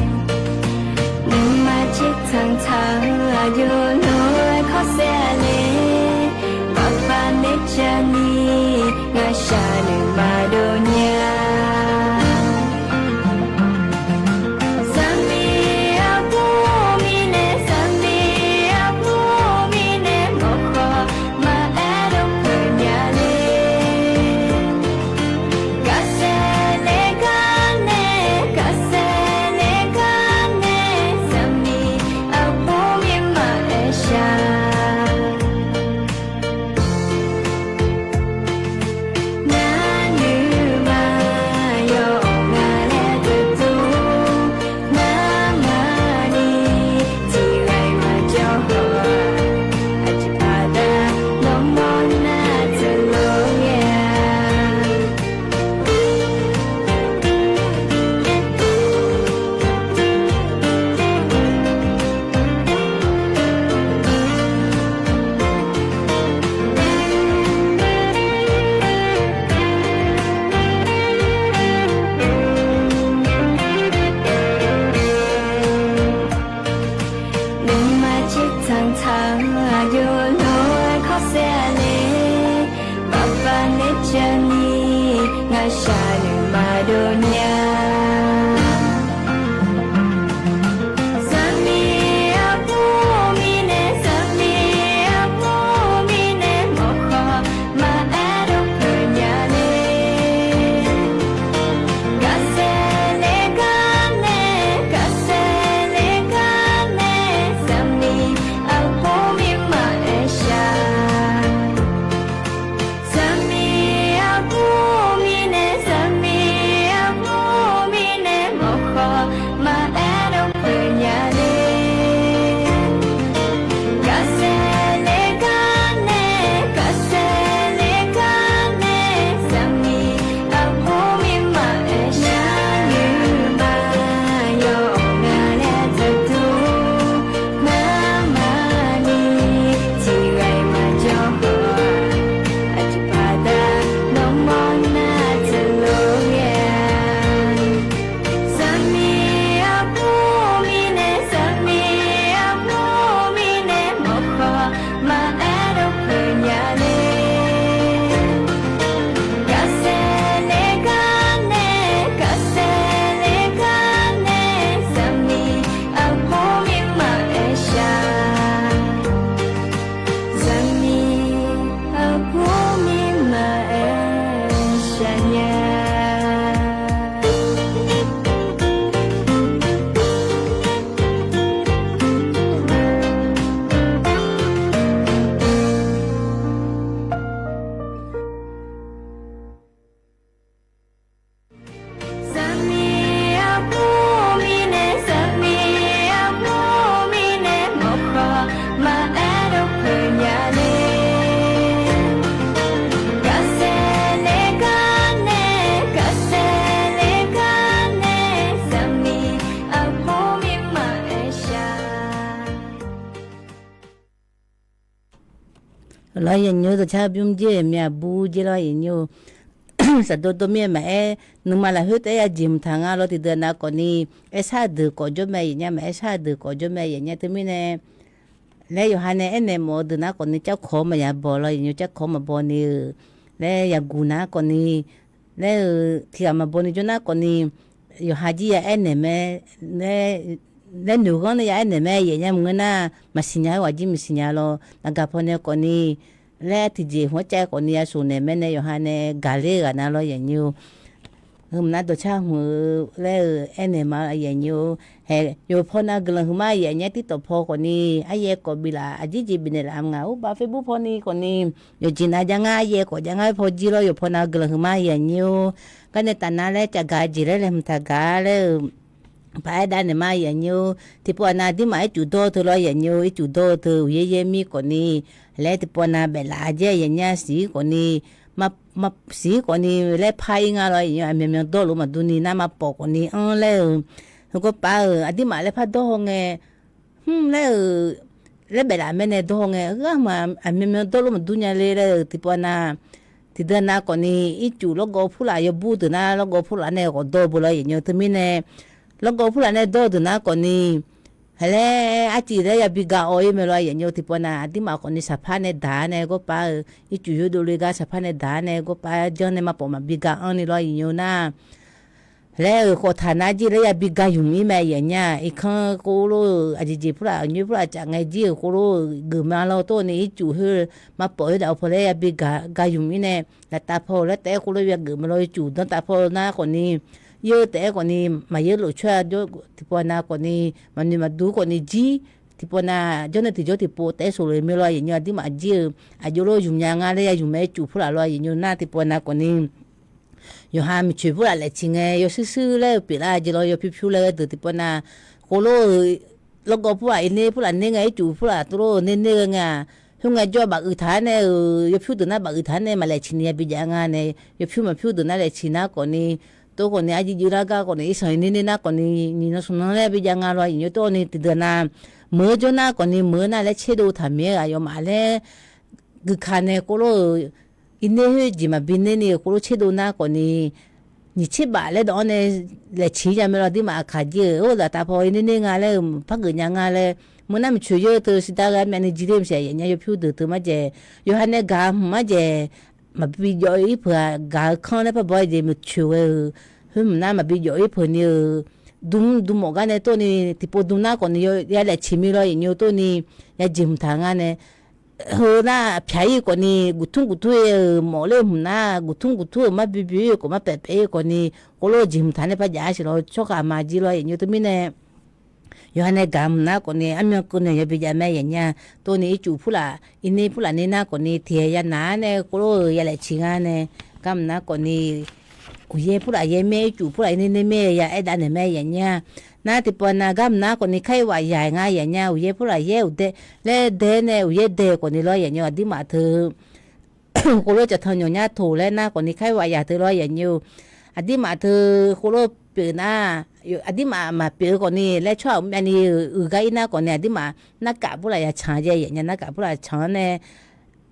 Nuima tsertsanq tsaq-eu aqjox lof-aer kawrsaer-a le. Maqpar naeq jani, ngaqshaq nuima dov nya. Zaqmiq aqbur mirnae, zaqmiq aqbur mirnae, mawrkhawf maqaer dov peuq nya le. Gaqsaer le gar nae, gaqsaer le gar nae, zaqmiq aqbur mirnae maqaer shaq. Ngar nuima Lawr yaeqnymr dawqcar bymr jir-euq myav bur jir lawr yaeqnymr-eu, saqdov dov mir-aer maqaer, nuima lafkhoer taef-aer yajeq hmq taq nga lawr tiqdeuq nav khawfni, aershar deuq khawf jawr mae yaeqnya, maqaer shar deuq khawf jawr mae yaeqnya teumirnae, laer yawqha nae aernaeq mawf-eu deuq nar khawfni carkawq maqya baw lawr yaeqnymr, carkawq maqbaw ni-euq, laer yaguq nar khawfni, laer-eu tiqghaq maqbaw ni jawr nar khawfni, yawqha jir ya aernaeq mae, laer noeq ghanr nae ya aernaeq mae yaeqnya maqngeur nar, maqsiq nya-eu ghaq jir maqsiq nya lawr naqgaq pawnae khawfni, laer tiqjeq hmq-anr cav khawfni ya shofnaeq mae nae yawqha nae gaqler-eu ghaq nar lawr yaeqnymr-eu, heu mqnar dawqcar hmq-eu laer-eu aernaeq ma yaeqnymr-eu, hae yawqpaw nav guiqlanq huiqma yaeqnya tirtawf paw khawfni, aryaer khawf biflaf aqjeq jeq bifnaeq laf-a ngaq ur bav Facebook pawni khawfni, yawqjeq nav jav ngar aryaer khawf jav ngar paw jir lawr yawqpaw nav guiqlanq huiqma yaeqnymr-or, garnae tafnar laer cavgaq jeq laer laeqhmq taqgaq laer-eu, paq-aer davnaeq ma yaeqnymr-or, tiqpov aqnav aqdirmaf ircuf dawr-eu teu lawr yaeqnymr-or, ircuf dawr-eu teu uqyaer yaer mir khawfni, laer tiqpov aqnav baeflaf-a jaer yaeqnya siq-ir khawfni, siq-ir khawfni laer par-ir nga lawr yaeqnymr, aqmyanmyan dawrluf maqdur ni nar maqpawf khawfni anr laer-eu, heugawr pav-euq aqdirmaf laer par dawr haw ngae, hmr laer-euq, laer baeflaf mae nae dawr haw ngae, heugar hmq aqmyanmyan dawrluf maqdur nya le laer-euq tiqpov aqnav, tiqdeuq nav khawfni, ircuf lawrgawv purlaf yawbur deuq nar lawrgawv purlaf nae ghawqdawr beu lawr yaeqnymr teumirnae, lawrgawv purlaf nae dawr-eu deuq nar khawfni, hae laer arciv laer yabi ga awv-ir mae lawr yaeqnymr tiqpov aqnav aqdirmaf khawfni saqpar nae daq-a nae gawrpav-eu, ircuf yawdov le gar saqpar nae daq-a nae gawrpav janr nae maqpawf maqbi ga anr ni lawr yaeqnymr nar, laer-euq khawf taq nar jir laer yabi ga ymq-ir mae yaeqnya, irkanr khoerlof-eu aqjeq jeq purlaf aqnyoer purlaf caf ngae jir-euq khoerlof-eu geufma lawr tawr ni ircuf khoer maqpawf khoerdaf-eu paw laer yabi ga ymq-ir nae, laftav paw laer taef-aer khoerlof yageuf mae lawr ircuf danrtav paw nar khawfni, yeur taef-aer khawfni, maqyeur lof coer-a jawr tiqpov aqnav khawfni, maqnoeq maqdur khawfni jir, tiqpov aqnav jawr nae tiqjawr tiqpov taef-aer soqloq mae lawr yaeqnymr aqdirmaf jir-eu, aqjox lof ymq nya nga laer ya ymq mae ircuf purlaf lawr yaeqnymr nar tiqpov aqnav khawfni, yawqha miqcoeq purlaf laeq ciq ngae yawshuir shuir laer-eu pyeuflar jeq lawr yawpyur pyur laer-eu deuq tiqpov aqnav, khoerlof-eu, lawrgawv purlaf irner purlaf ner ngae ircuf purlaf tov lof-eu ner ner ghae ngae-aq, khoerngae jawr-eu baf uiq taq-ar nae-euq yawpyur deuq nar baf uiq taq-ar nae maqlaeq ciq ni yabi jav nga nae, yawpyur maqpyur deuq nar laeq ciq nar khawfni, tov khawfni arjir juir lar gar khawfni irsanq irner ner nar khawfni, nyiq nan smq nan laer bi jav nga lawr yaeqnymr tov ni tiqdeuq nav, meuq-eu jawr nar khawfni meuq-eu nar laer tserdov taq mir-aer ghaq yawfmaf laer guika nae khoerlof-eu, irner khoer jeq maqbi ner ni-euq khoerlof tserdov nar khawfni, nyiq tser baf laer dawq-anr nae laeq ciq-ir nya mae lawr aqdirmaf aqkaq jir-euq, or, laftav paw irner ner nga laer-eu par geuf nya nga laer, meuq nar miqcoeq yeur teu siqdar ghae-ar myavni jir ler maqsiq yaeqnya yawpyur deuq teu marjaeq, yawqha nae gaq hmq marjaeq, maqbi jawv-ir peuq-aq gaq-eu kanr laer par baw-aer jeq miqcoeq ghae-eu, khoer hmq nar maqbi jawv-ir peuq ni-euq, dm dm mawf gar nae tov ni tiqpov dm nar khawfni ya laeq ciq mir lawr yaeqnymr tov ni, ya jeq hmq taq nga nae, heu nar pyaq-ir khawfni guqtmr guqtmr-euq mawf ler-eu hmq nar guqtmr guqtmr-euq mar bi bi-ir khawf mar paef paef-ir khawfni, khoerlof-eu jeq hmq taq nae par jav-ar siq lawr tsawrhaq ma jir lawr yaeqnymr teumirnae, yawqha nae gaq hmq nar khawfni armyan keuv naeq yabi jav mae yaeqnya, tov ni ircuf purlaf irner purlaf ner nar khawfni tiq ghaq ya naq-ar nae khoerlof-eu ya laeq ciq nga nae, gar hmq nar khawfni uqyaer purlaf yaer mae ircuf purlaf irner ner mae ya aer dav naeq mae yaeqnya, nar tiqpov nav gar hmq nar khawfni kar-ir waf yaq nga yaeqnya uqyaer purlaf yaer uqdae laer dae nae uqyaer dae khawfni lawr yaeqnymr aqdirmaf teu khoerlof caftan nyawq nyar toq laer nar khawfni kar-ir waf yaq teu lawr yaeqnymr-eu, aqdirmaf teu khoerlof pyeuf nar, aqdirmaf maqpyeuf-eu khawfni laer tsawrhaq myavni uiq gar-ir nar khawfni aqdirmaf narkaf purlaf ya canq jae yaeqnya narkaf purlaf canq-anr nae,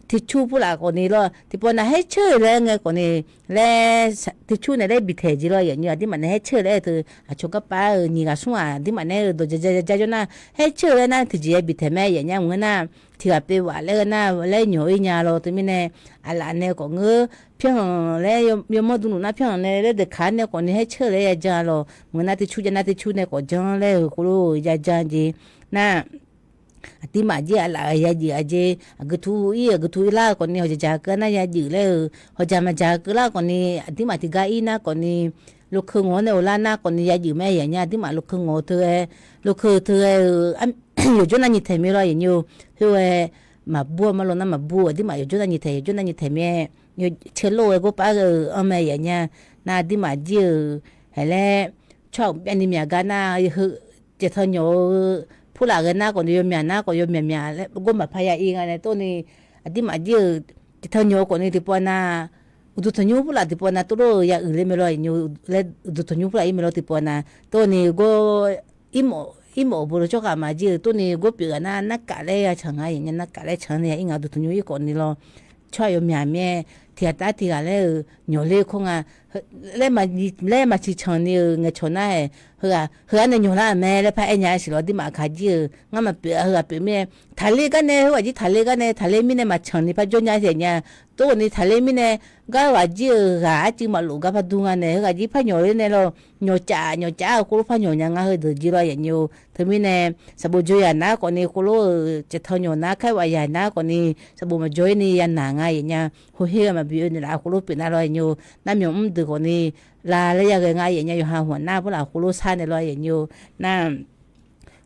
tercur purlaf khawfni lawr tiqpov nav haer ceur laer ngae khawfni, laer tercur nae laer bitaeq jeq lawr yaeqnymr aqdirmaf nae haer ceur laer teu aqcawq garpav-euq nyiq ghaq smr-aq aqdirmaf nae-eu dawq ja ja ja jawr nar haer ceur laer nar tiqjeq ya bitaeq mae yaeqnya mq-eu nar, tiq ghaq pyeuf waf laer ghae nar laer nyawq-ir nya lawr teumirnae, aqlaf nae khawf ngeur pyanr-anq laer yawmawr dmluf nar pyanr-anq nae laer deuq kaq-ar nae khawfni haer ceur laer ya jan lawr mq-eu nar tercur ja nar tercur nae khawf janr laer-euq khoerlof ya jan jeq nar, aqdirmaf jir aqlaf-euq ya juif-a jeq aqgeu tu ir aqgeu tu ir lar-eu khawfni hawqjaq jaq keuv nar ya juif laer-euq hawqjaq maqjaq keuv lar khawfni aqdirmaf tiqgar ir nar khawfni, lokeu ngawq-anr nae ghoflar nar khawfni ya juif mae yaeqnya aqdirmaf lokeu ngawq-eu teu ghae, lokeu teu ghae-eu yawqjawr nar nyiq taeq mir lawr yaeqnymr-eu, khoer ghae maqbur-a ma lawr nar maqbur aqdirmaf yawqjawr nar nyiq taeq yawqjawr nar nyiq taeq mir-aer, caerlof ghae gor par ghae-eu anr mae yaeqnya, nar aqdirmaf jir-euq haeq laer tsawrhaq myavni myaq gar nar heu caevtan nyawq-eu purlaf ghae nar khawfni yawmyaq nar khawf yawmyaq myaq laer gor maqpar ya ir nga nae tov ni, aqdirmaf jir-euq caevtan nyawq-eu khawfni tiqpov nav, uqduq tanqnymr purlaf tiqpov nav tov lof-eu ya uiq ler mae lawr yaeqnymr laer uqduq tanqnymr purlaf ir mae lawr tiqpov nav tov ni gor, irmawf Irmawf-euq beulof tsawrhaq maqjir-euq tov ni gor pyeuf ghaq nar, narkaf laer ya canq nga yaeq nya, narkaf laer canq ni ya ir ngaq duq tanqnymr ir khawf ni lawr. Tsawrhaq yawmyaq mir-aer tiq ghaq tar tiq ghaq laer-euq nyawq ler khoer nga. Laer maqsiq canq ni-euq ngaeqcawq nar-aeq, heughaq nae nyawq lar-euq mae laer paraer nya-a siq lawr. Aqdirmaf kaq jir-euq ngar maqpyeuf-a, heughaq pyeuf mirnae taqler gar nae, heughaq jir taqler gar nae, taqler mirnae maqcanq ni par jawr nya yaeq nya. Tov-euq ni taqler mirnae, gar heughaq jir-euq ghaq arcuiv maqlof gar par dur nga nae, heughaq jir par nyawq ler nae lawr, nyawqcaf nyawqcaf-eu khoerlof par nyawq nya nga heudeuq jir lawr yaeq nya-or. Teumirnae sanqbof joe yaq nar khawf ni khoerlof-euq caeqtan nyawq nar, kaer waf yaq nar khawf ni sanqbof maqjawr-ir ni ya naq nga yaeq nya. Heuher-eu maqbi oe naeqlaf khoerlof pyeuf nar lawr yaeq nya-or. Nar myawq mr deuq khawf ni lav laer ya ghae nga yaeq nya, yawqha hmq nar purlaf khoerlof sar nae lawr yaeq nya-or. Nar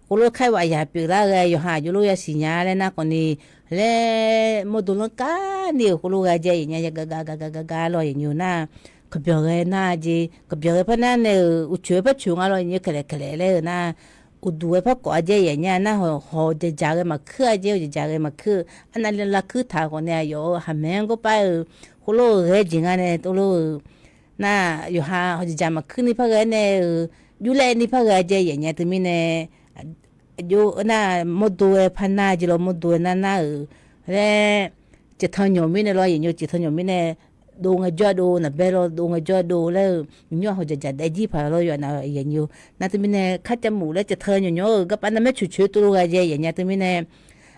khoerlof kaer waf yaq pyeuf lar ghae yawqha aqjox lof yasiq nya laer nar khawf ni, laer mawrdo lanr kar ni-euq khoerlof ghae jae yaeq nya, ya gaq gaq gaq gaq gaq gaq lawr yaeq nya-or. Nar kaqbyanq ghae nar jeq, kaqbyanq ghae par nar nae-euq uqcoeq-aer par coeq nga lawr yaeq nya, kaeqlaeq kaeqlaeq laer-eu nar uqduq ghae par kawf-a jae yaeq nya. Nar hawq hawq jaqjaq ghae maqkuir-a jae, jaqjaq ghae maqkuir-eu arnavni lavkuir taq khawf nae aqyawf-euq haqmaeq-anr gawr par-eu khoerlof-eu ghae jeq nga nae tov lor-eu nar, yawqha hawq jaqjaq maqkuir ni par ghae nae-euq, jurlaev ni par ghae jae yaeq nya teumirnae, aqjox nar mawrdo ghae par nar jeq lawr, mawrdo ghae nar nar-euq laer caeqtan nyawq mirnae lawr yaeq nya, caeqtan nyawq mirnae dov ngaejawr-a dov naqbae lawr, dov ngaejawr-a dov laer-eu nymr-aq hawq jaqjaq daef jir paq lawr yawqha nar yaeq nya-or. Nar teumirnae kar cav muf laer caeqtan nyawq nyawq-euq garpar narmaer coeqcoeq-aer tov lof ghae jae yaeq nya teumirnae,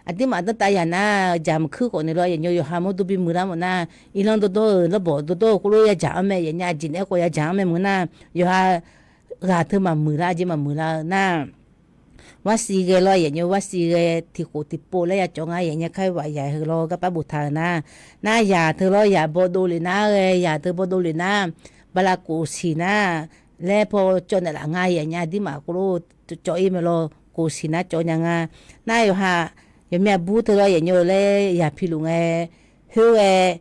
aqdirmaf danrtav yaq nar jaq maqkuir khawf ni lawr yaeq nya, yawqha mawrdo bimuiq lar mawf nar, irlanr dawrdawr-euq larbawq dawrdawr-eu khoerlof ya jaq-anr mae yaeq nya, aqjeq naeq-aer khawf ya jaq-anr mae meuq nar, yawqha ghaq teu maqmuiq lar jeq maqmuiq lar-eu nar, warsiv ghae lawr yaeq nya, warsiv ghae tiqkhof tiqpov laer ya cawv nga yaeq nya, kaer waf yaq heu lawr garpar boftaq-euq nar, nar yaq teu lawr yaq bawdov lef nar ghae, yaq teu bawdov lef nar, bala kof siq nar laer paw cawv naeqlaf nga yaeq nya, aqdirmaf khoerlof cawv-ir mae lawr, kof siq nar cawv nya nga. Nar yawqha yawqmya bur teu lawr yaeq nya laer yaq piluf ngae, khoer ghae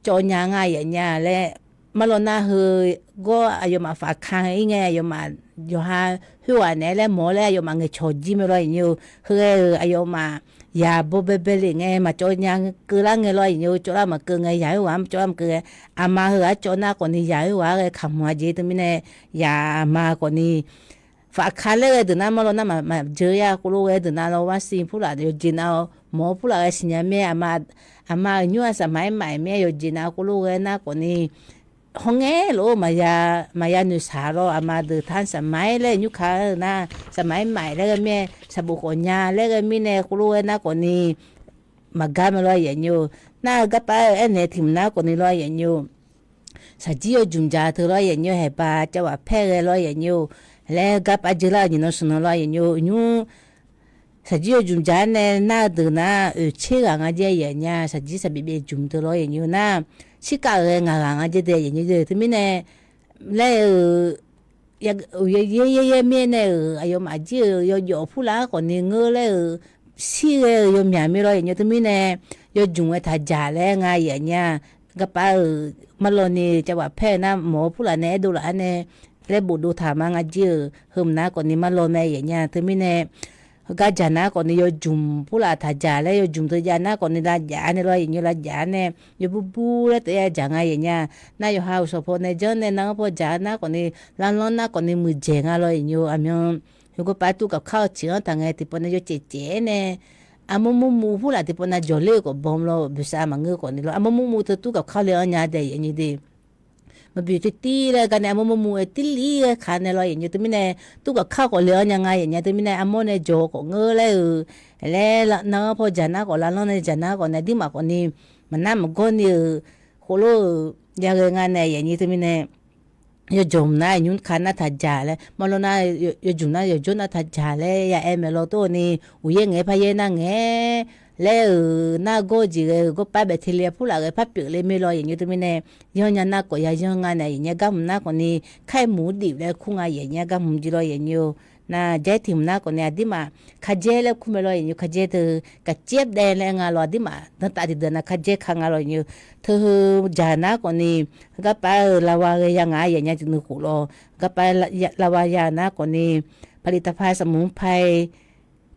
cawv nya nga yaeq nya laer, marlawr nar heu gawr aqyawfmaf fafka-ir ngae, aqyawfmaf yawqha khoerghaq naeq-aer laer mawr-awr laer aqyawfmaf ngaeqcawq jir mae lawr yaeq nya-or. Heu ghae-euq aqyawfmaf yaq baw baebae lef ngae maqcawv nya keuvlar ngae lawr yaeq nya-or, cawvlar maqkeuv ngae, yaq khoerghaq-anr cawvlar maqkeuv ngae, aqma heughaq-anr cawv nar khawf ni yaq khoerghaq-anr ghae kaqmq-a jeq teumirnae, yaq aqma khawf ni fafka laer ghae deuq nar marlawr nar maqjeur ya khoerlof ghae deuq nar lawr, warsiv purlaf yawqjeq nav-awr mawq-awr purlaf ghae siqnya mae, aqma aqma-euq nymr-aq saqmaq-aer maqaer mae, yawqjeq nav khoerlof ghae nar khawf ni hawrngaer lof-aer maqya, maqya noeqshaq lawr, aqma deuq tar saqmaq-aer laer nymr ka-eu nar, saqmaq-aer maqaer laer ghae mae, saqbof khawf nya laer ghae mirnae khoerlof ghae nar khawf ni maqgar mae lawr yaeq nya-or. Nar-eu garpar-eu aernaeq tiq mq nar khawf ni lawr yaeq nya-or. Shaqjir yawjmq dzaq teu lawr yaeq nya-or, haeqba cavbaf paer ghae lawr yaeq nya-or, laer garpar jeular-eu nyiq nan smq nan lawr yaeq nya-or, nymr shaqjir yawjmq dzaq-aer nae nar-eu deuq nar oeqtser ghaq nga jae yaeq nya, shaqjir saqbyav byav jmq teu lawr yaeq nya-or nar, shirkav-euq ghae ngaq ghaq nga jae dae yaeq nya-or. Teumirnae laer-euq uqyaer yaer yaer mirnae-euq aqyawfmaf jir-euq yawjawf purlaf-anr khawf ni ngeur laer-euq shir ghae-euq yawmyaq mir lawr yaeq nya. Teumirnae yawjmq ghae taq dzaq laer nga yaeq nya. Garpar-euq marlawr ni cavbaf paer-eu nar mawq-eu purlaf nae aerdov laf-anr nae laer bofdov taq ma nga jir-euq heu mq nar khawf ni marlawr mae yaeq nya. Teumirnae heugar dzaq nar khawf ni yawjmq purlaf taq dzaq laer yawjmq teu jav nar khawf ni lavjaf-anr nae lawr yaeq nya, lavjaf-anr nae yawbur bur laer taef-aer dzaq nga yaeq nya. Nar yawqha uqshawq paw nae janr nae nar-anr paw dzaq nar khawf ni lavlanr nar khawf ni muiqdzaeq nga lawr yaeq nya. Aqmyan yawgawr pav tuvkaf kar-eu ciq-anr taq ngae tiqpawf nae yawcaev caev-aer nae armawr murmu purlaf tiqpawf nav jawqler-eu khawf bawm lawr, boeqsav maqngeur khawf ni lawr, armawr murmu teu tuvkaf kar le-anr nya dae yaeq nya de. Maqbi tirtir laer gar nae armawr murmu-aer tirlir ghae kaq nae lawr yaeq nya. Teumirnae tuvkaf kar khawf le-anr nya nga yaeq nya. Teumirnae armawr nae jawq khawf ngeur laer-euq laer nar-anr paw dzaq nar khawf lavlanr nae dzaq nar khawf nae aqdirmaf khawf ni maqnar maqgawr ni-euq khoerlof-euq yaghae nga nae yaeq nya. Teumirnae yawjmq nar nymr ka nar taq dzaq laer, marlawr nar yawjmq nar yawjawr nar taq dzaq laer ya aer mae lawr. Tov-eu ni uqyaer ngaeq-aer paryaer nar ngaeq-aer laer-euq nar gawr-eu jeq ghae-euq gawr pav baef te le purlaf ghae par pyeuf le mae lawr yaeq nya. Teumirnae yanr nya nar khawf ya yanr nga nae yaeq nya. Gar hmq nar khawf ni kar-aer muiq-ur dif laer kur nga yaeq nya. Gar hmq jir lawr yaeq nya. Nar jaer tiq hmq nar khawf ni aqdirmaf kardzaer laer kur mae lawr yaeq nya. Kardzaer teu kaqcaer daev laer nga lawr, aqdirmaf danrtav tiqdeuq nav kardzaer ka nga lawr yaeq nya. Teu heu dzaq nar khawf ni garpav-euq lavwa ghae ya ngaq yaeq nya tiqnuv khof lawr. Garpav lavwa ya nar khawf ni paqliqtaqpav sanqmq pav-i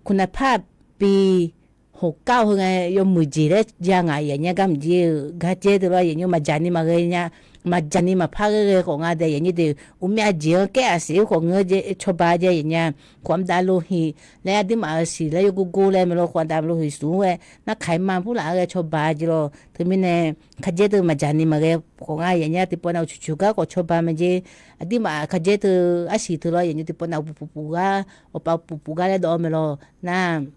kunaqpar pi hawqkar heu ngae yawmuiq jeq laer ja ngaq yaf nya gar maqjir-euq gardzaer deuq lawr yaf nymr maqdzaq ni maqghae nya, maqdzaq ni maqpar ghae ghae khawf nga dae yaf nymr deuq uqmyav jeq-anr kaer aqseq-eu khawf ngeur cawba jae yaf nya, khawf mqdav lohiq laer aqduimaf-euq siq laer yawgorgor laer maeqlawr khawf mqdav lohiq smq-anr ghae narkaq-ir ma purlaf-aer ghae cawba jeq lawr. Teumirnae kardzaer deuq maqdzaq ni maqghae khawf nga yaf nya tiqpawf nav uqcif coq gar khawf cawba mae jer. Aqduimaf kardzaer deuq arsiq teu lawr yaf nymr tiqpawf nav uqpuq puq gar, awqpaf uqpuq puq gar laer dawv-awr maeqlawr nar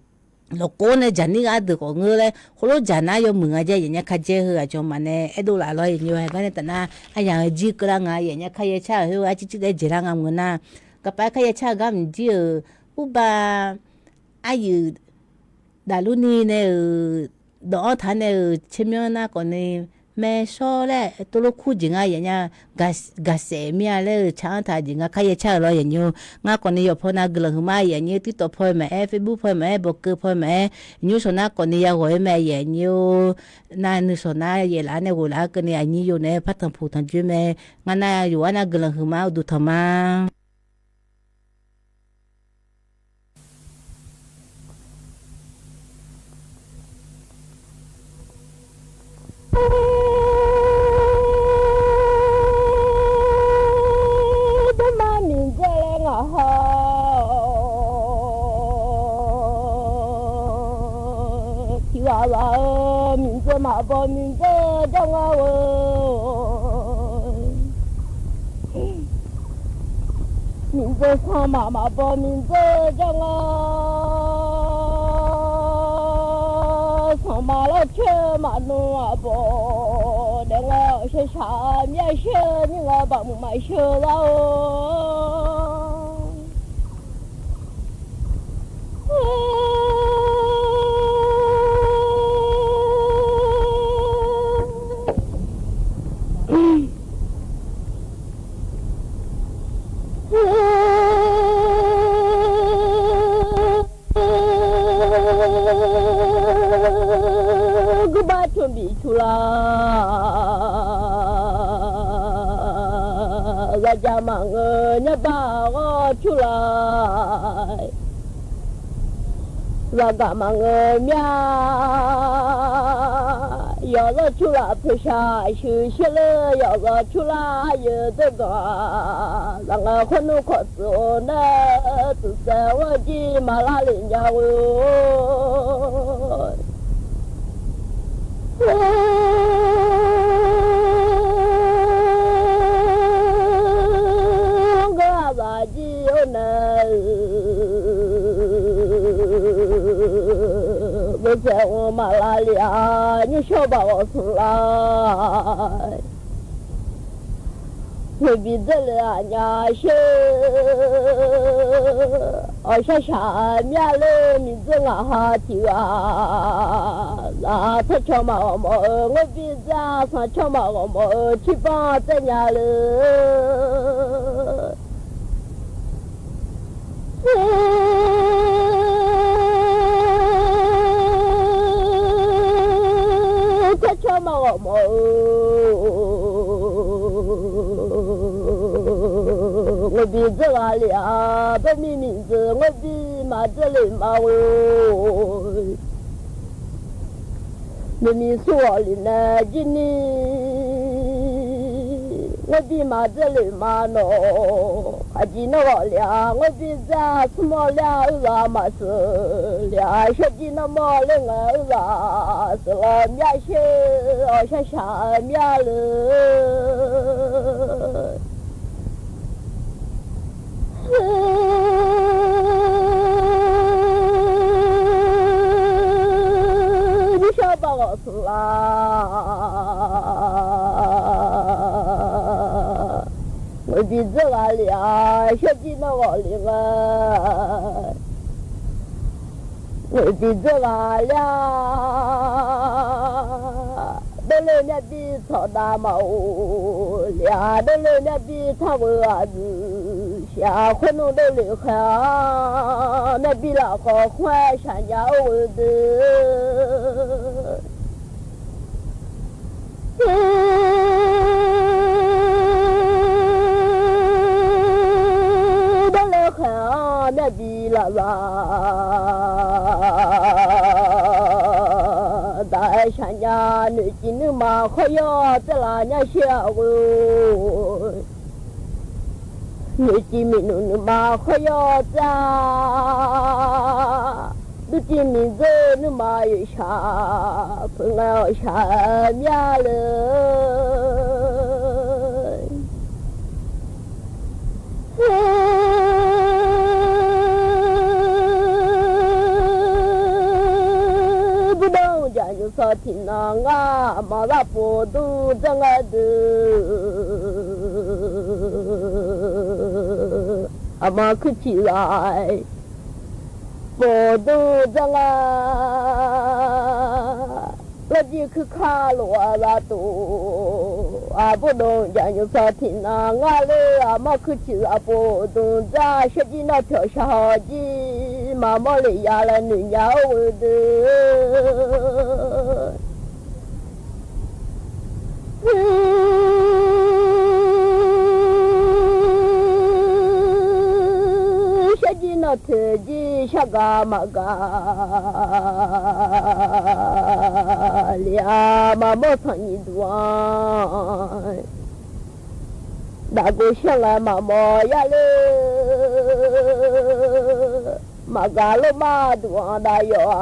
lawqkawr nae dzaqnir gha deuq khawf ngeur laer khoerlof dzaq nar yawmuiq nga jae yaf nya kardzaer heu aqcawq maqnae aerdov laf lawr yaf nymr haegar nae taf nar aqyaq-euq jir keuvlar nga yaf nya kardzaer car-euq khoer arcir cir daef jeq lar nga maqngeur nar, gaqpav kardzaer car-eu gar maqjir-euq urba aqyuif daqlur ni nae-euq dawq-anr taq nae-euq tsermyanr nar khawf ni maeqshawr laer tov lof kur jeq nga yaf nya, gaqsaef mir-a laer-euq tsaq-anr taq jeq nga kardzaer car-euq lawr yaf nymr. Ngar khawf ni yawqpaw nav guiqlanq huiqma yaf nymr TikTok paw-eu maqaer, Facebook paw-eu maqaer, bawqkeuv paw-eu maqaer, nymr sawq nar khawf ni yaghawq-aer mae yaf nymr-or. Nar nuisawq nar yaeqlaf-aer nae ghoeqlaf-aer keuvni aqnyir yo naeq-aer par tanqpuq tanqjoer mae. Ngar nar yawqghaq nar guiqlanq huiqma uqduq tanqma. Dawrma miqdzeur laer ngaq ha-awq. Tiqghaq ghaq-eu miqdzeur maqbaw miqdzeur janr ngar-eu. Miqdzeur sanqmaq maqbaw miqdzeur janr ngar. Sanqmaq lawrcoer maqnmr aqbaw daef ngar-awq. Shaqshaq myavsher nir ngar baqmuiq maqsheu lar-or. Guirbar cmr bif cur lar. Zaqjaq maqngeur nyarbar ghawr cur lar. Zaqgaq maqngeur myar. Yawqzawr cur lar poeqshaq shuiq sher ler yawqzawr cur lar yeuq deur ganq. Zaqngaeq khoer nmr khawf tsuif-eu nar, tsuif tsaev-awr jir maqlar lef nya-or. Ngeur-aq zaqjir-or nae-eu, beusaeq-anr maqlar lef-a, nymrshawr baoq smq lar. Ngoeqbi dzeurle aqnya sher, awqshar shaq myavler miqdzeur ngaq ha tiq ghaq. Zaq tsawrcawq maqghawq mawf-eu ngoerbi dzer-a, sanqcawq maqghawq mawf-eu cirbanr tsaev nya le. Tsawrcawq maqghawq mawf-eu ngoerbi dzeur ghaq lef-a, dawrmir miqdzeur ngoerbi maqdzeur lef ma-or. Noeqmiq sur ghawq lef nae jir ni, ngoerbi maqdzeur lef ma nawq. Aqjeq nawr ghawq lef-a, ngoerbi dzer-a, smrmawr ler-a, urzaq maqsheuq lef-a, shawrjir nawmawr ler ngae, urzaq sheuq law myavsher, awqshar shaq myavle. Nymrshawr baoq ghawq smq lar. Ngoerbi dzeur ghaq lef-a, shawrjir nawr ghawq lef ngae. Ngoerbi dzeur ghaq lef-a, dovle myavbi tsawqdav maqof lef-a, dovle myavbi tsawrghoe aqdui shif-a, khoernmr dovle khaeq-a, myavbi lafkhawf khoer-aer shaqnya-or ghoe deuq. Dovle khaeq-a myavbi lafzaq Noeqciv nuima khawr yawr tsaerlaf nyar shir-a ghoe-or. Noeqciv miqnmq nuima khawr yawr tsaer-a. Durciv miqdzeur nuima yoeqshaq peuq ngae awqshaq mya le. Burdov jaqnymr sanr tiqnan ngar aqma zar pov dmr dzar ngar deuq, aqma kuir tiq zaq pov dmr dzar ngar. Lawrjir kuirkar lof-aer zatof, aqbur dov jaqnymr sanr tiqnan ngar ler, aqma kuir tiq zaq pov dmr dzar. Shawrjir nawr pyawq shar haw jir, maqmawr lef ya laer noeq nya-awr ghoe deuq. Shawrjir nawr teuqjir shargaq maqgaq lef-a, maqmawr tanqnyiq duq-anr daqgov shar ngae maqmawr yar ler. Maqgaq lormar duq-anr dav yawf-a,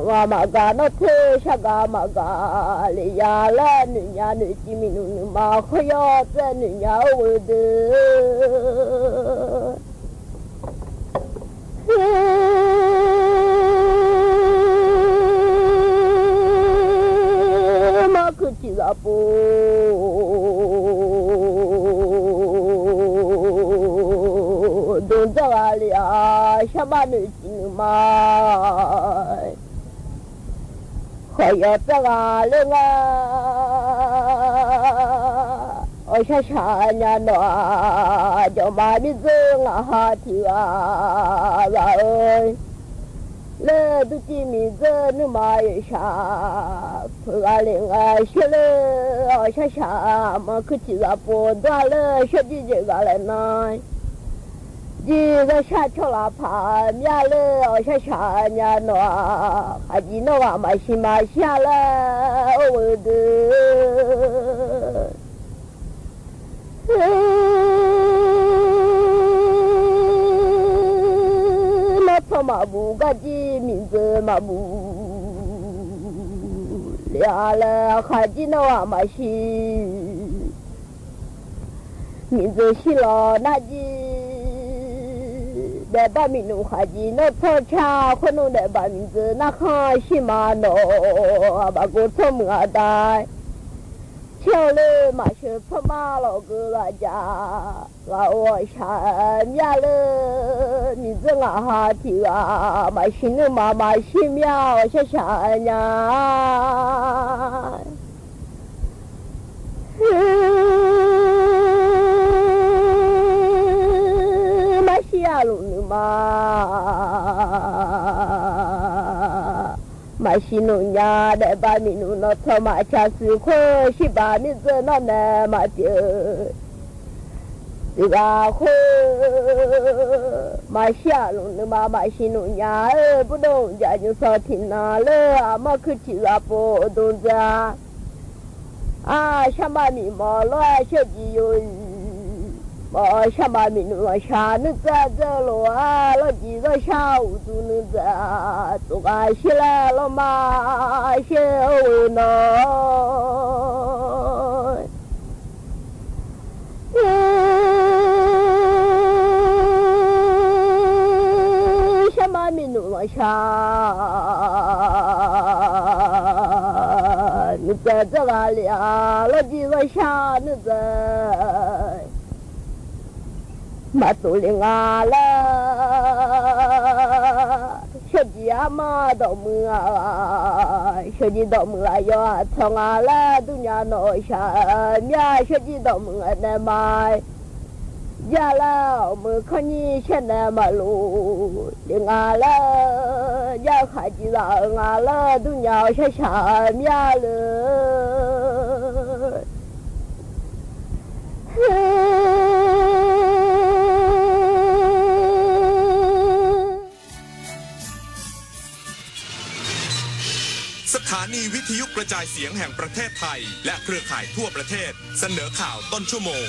ngaq maqgaq nawr ter shargaq maqgaq lef ya laer noeq nya. Noeqciv miqnmq nuima khawr yawr tsaer noeq nya-awr ghoe deuq. Mar kuir tiq zaq pov dmr dzar ghaq lef-a, sharmar noeqciv nuima khawf yawf dzar ghaq ler ngar. Awqshar shaq nya nawq-aq, jawqma mirdzeur ngaq ha tiq ghaq zaq-eu laer, durciv miqdzeur nuima yoeqshaq peuq ghaq lef nga sher ler. Awqshar shaq aqma kuir tiq zaq pov dmr-a laer, shawrjir jeq ghaq laer nan jir zawr shar tsawrlaq paq mya ler. Awqshar shaq nya nawq-aq, khaqjiv nawr ghaq maqsiq maqshir-a laer or ghoe deuq. Nawr tsawq maqbuq gar jir miqdzeur maqbuq lef-a laer, khaqjir nawr ghaq maqsiq miqdzeur shir lawq nar jir. Daefbar miqnmq khaqjiv nawr tsawrcar khoer nmr daefbar miqdzeur narkhanr shir ma nawq-aq, baqgov tsawrmuiq aqda caer-eu ler. Maqsheuq tsawrmar lawq geu ghaq jaq ghaq-or, awqshaq mya ler. Miqdzeur ngaq ha tiq ghaq maqsiq nuima maqshir mya, awqshar shaq nya marshir-a luf nuima maqsiq nmr nya. Daefbar miqnmq nawr tsawq maqtsaq siq khoer, shirbaq mirdzeur nawr nae maqpyeuf siq ghaq khoer, maqshir-a luf nuima maqsiq nmr nya-eu. Burdov jaqnymr sanr tiqnan ler, aqmar kuir tiq zaq pov dmr dzar-a. Aq, sharma miqmawf lawr-aer shawrjiq yawzif mawf-awr, sharma miqnmq lanqshaq nuidzae dzae-eu lof-aer, lawrjiq zawrshar uqduq nuidzae-a, tsofghaq shir laer lawrma shir or-eu nawr sharma miqnmq lanqshaq nuidzae dzae ghaq lef-a, lawrjiq zawrshar nuidzae maqtsof le nga laer, shawrjiq armar dawqmuiq-a, shawrjiq dawqmuiq laf yawf-a tsawq nga laer durnya nawq-awq shaq mya, shawrjiq dawqmuiq-a nae ma jar laer, awqmuiq kanrnyir shaer nae maqlof le nga laer, jar-eu khaqjiq zaq-euq nga laer durnya-awr shar shaq mya le. สถานีวิทยุกระจายเสียงแห่งประเทศไทยและเครือข่ายทั่วประเทศ เสนอข่าวต้นชั่วโมง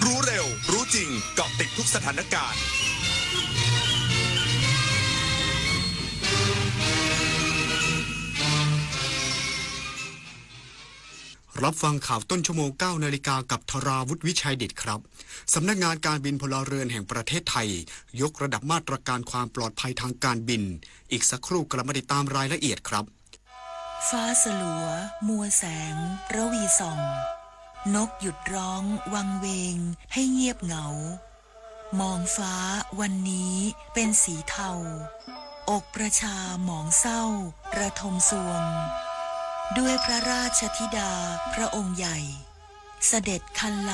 รู้เร็ว รู้จริง เกาะติดทุกสถานการณ์ รับฟังข่าวต้นชั่วโมง เก้านาฬิกา กับธราวุฒิ วิชัยเดชครับ สำนักงานการบินพลเรือนแห่งประเทศไทย ยกระดับมาตรการความปลอดภัยทางการบิน อีกสักครู่กลับมาติดตามรายละเอียดครับ ฟ้าสลัว มัวแสง ระวีส่อง นกหยุดร้อง วังเวง ให้เงียบเหงา มองฟ้าวันนี้เป็นสีเทา อกประชาหมองเศร้า ระทมซวง ด้วยพระราชธิดาพระองค์ใหญ่ เสด็จคันไล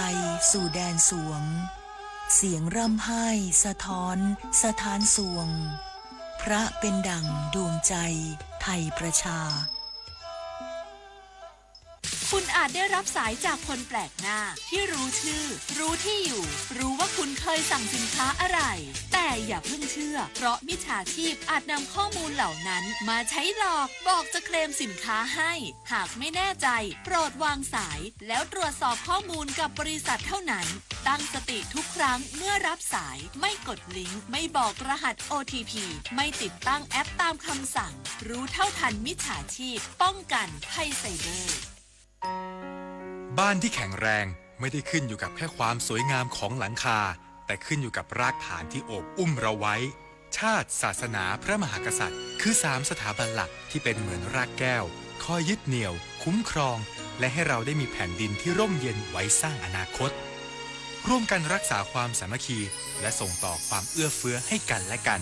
สู่แดนสวง เสียงร่ำไห้สะท้อนสะท้านซวง พระเป็นดั่งดวงใจไทยประชา คุณอาจได้รับสายจากคนแปลกหน้าที่รู้ชื่อ รู้ที่อยู่ รู้ว่าคุณเคยสั่งสินค้าอะไร แต่อย่าเพิ่งเชื่อ เพราะมิจฉาชีพอาจนำข้อมูลเหล่านั้นมาใช้หลอก บอกจะเคลมสินค้าให้ หากไม่แน่ใจ โปรดวางสาย แล้วตรวจสอบข้อมูลกับบริษัทเท่านั้น ตั้งสติทุกครั้งเมื่อรับสาย ไม่กดลิงก์ ไม่บอกรหัส โอ ที พี ไม่ติดตั้งแอปตามคำสั่ง รู้เท่าทันมิจฉาชีพ ป้องกันภัยไซเบอร์ บ้านที่แข็งแรงไม่ได้ขึ้นอยู่กับแค่ความสวยงามของหลังคา แต่ขึ้นอยู่กับรากฐานที่โอบอุ้มเราไว้ ชาติ ศาสนา พระมหากษัตริย์ คือสามสถาบันหลักที่เป็นเหมือนรากแก้ว คอยยึดเหนี่ยว คุ้มครอง และให้เราได้มีแผ่นดินที่ร่มเย็นไว้สร้างอนาคต ร่วมกันรักษาความสามัคคี และส่งต่อความเอื้อเฟื้อให้กันและกัน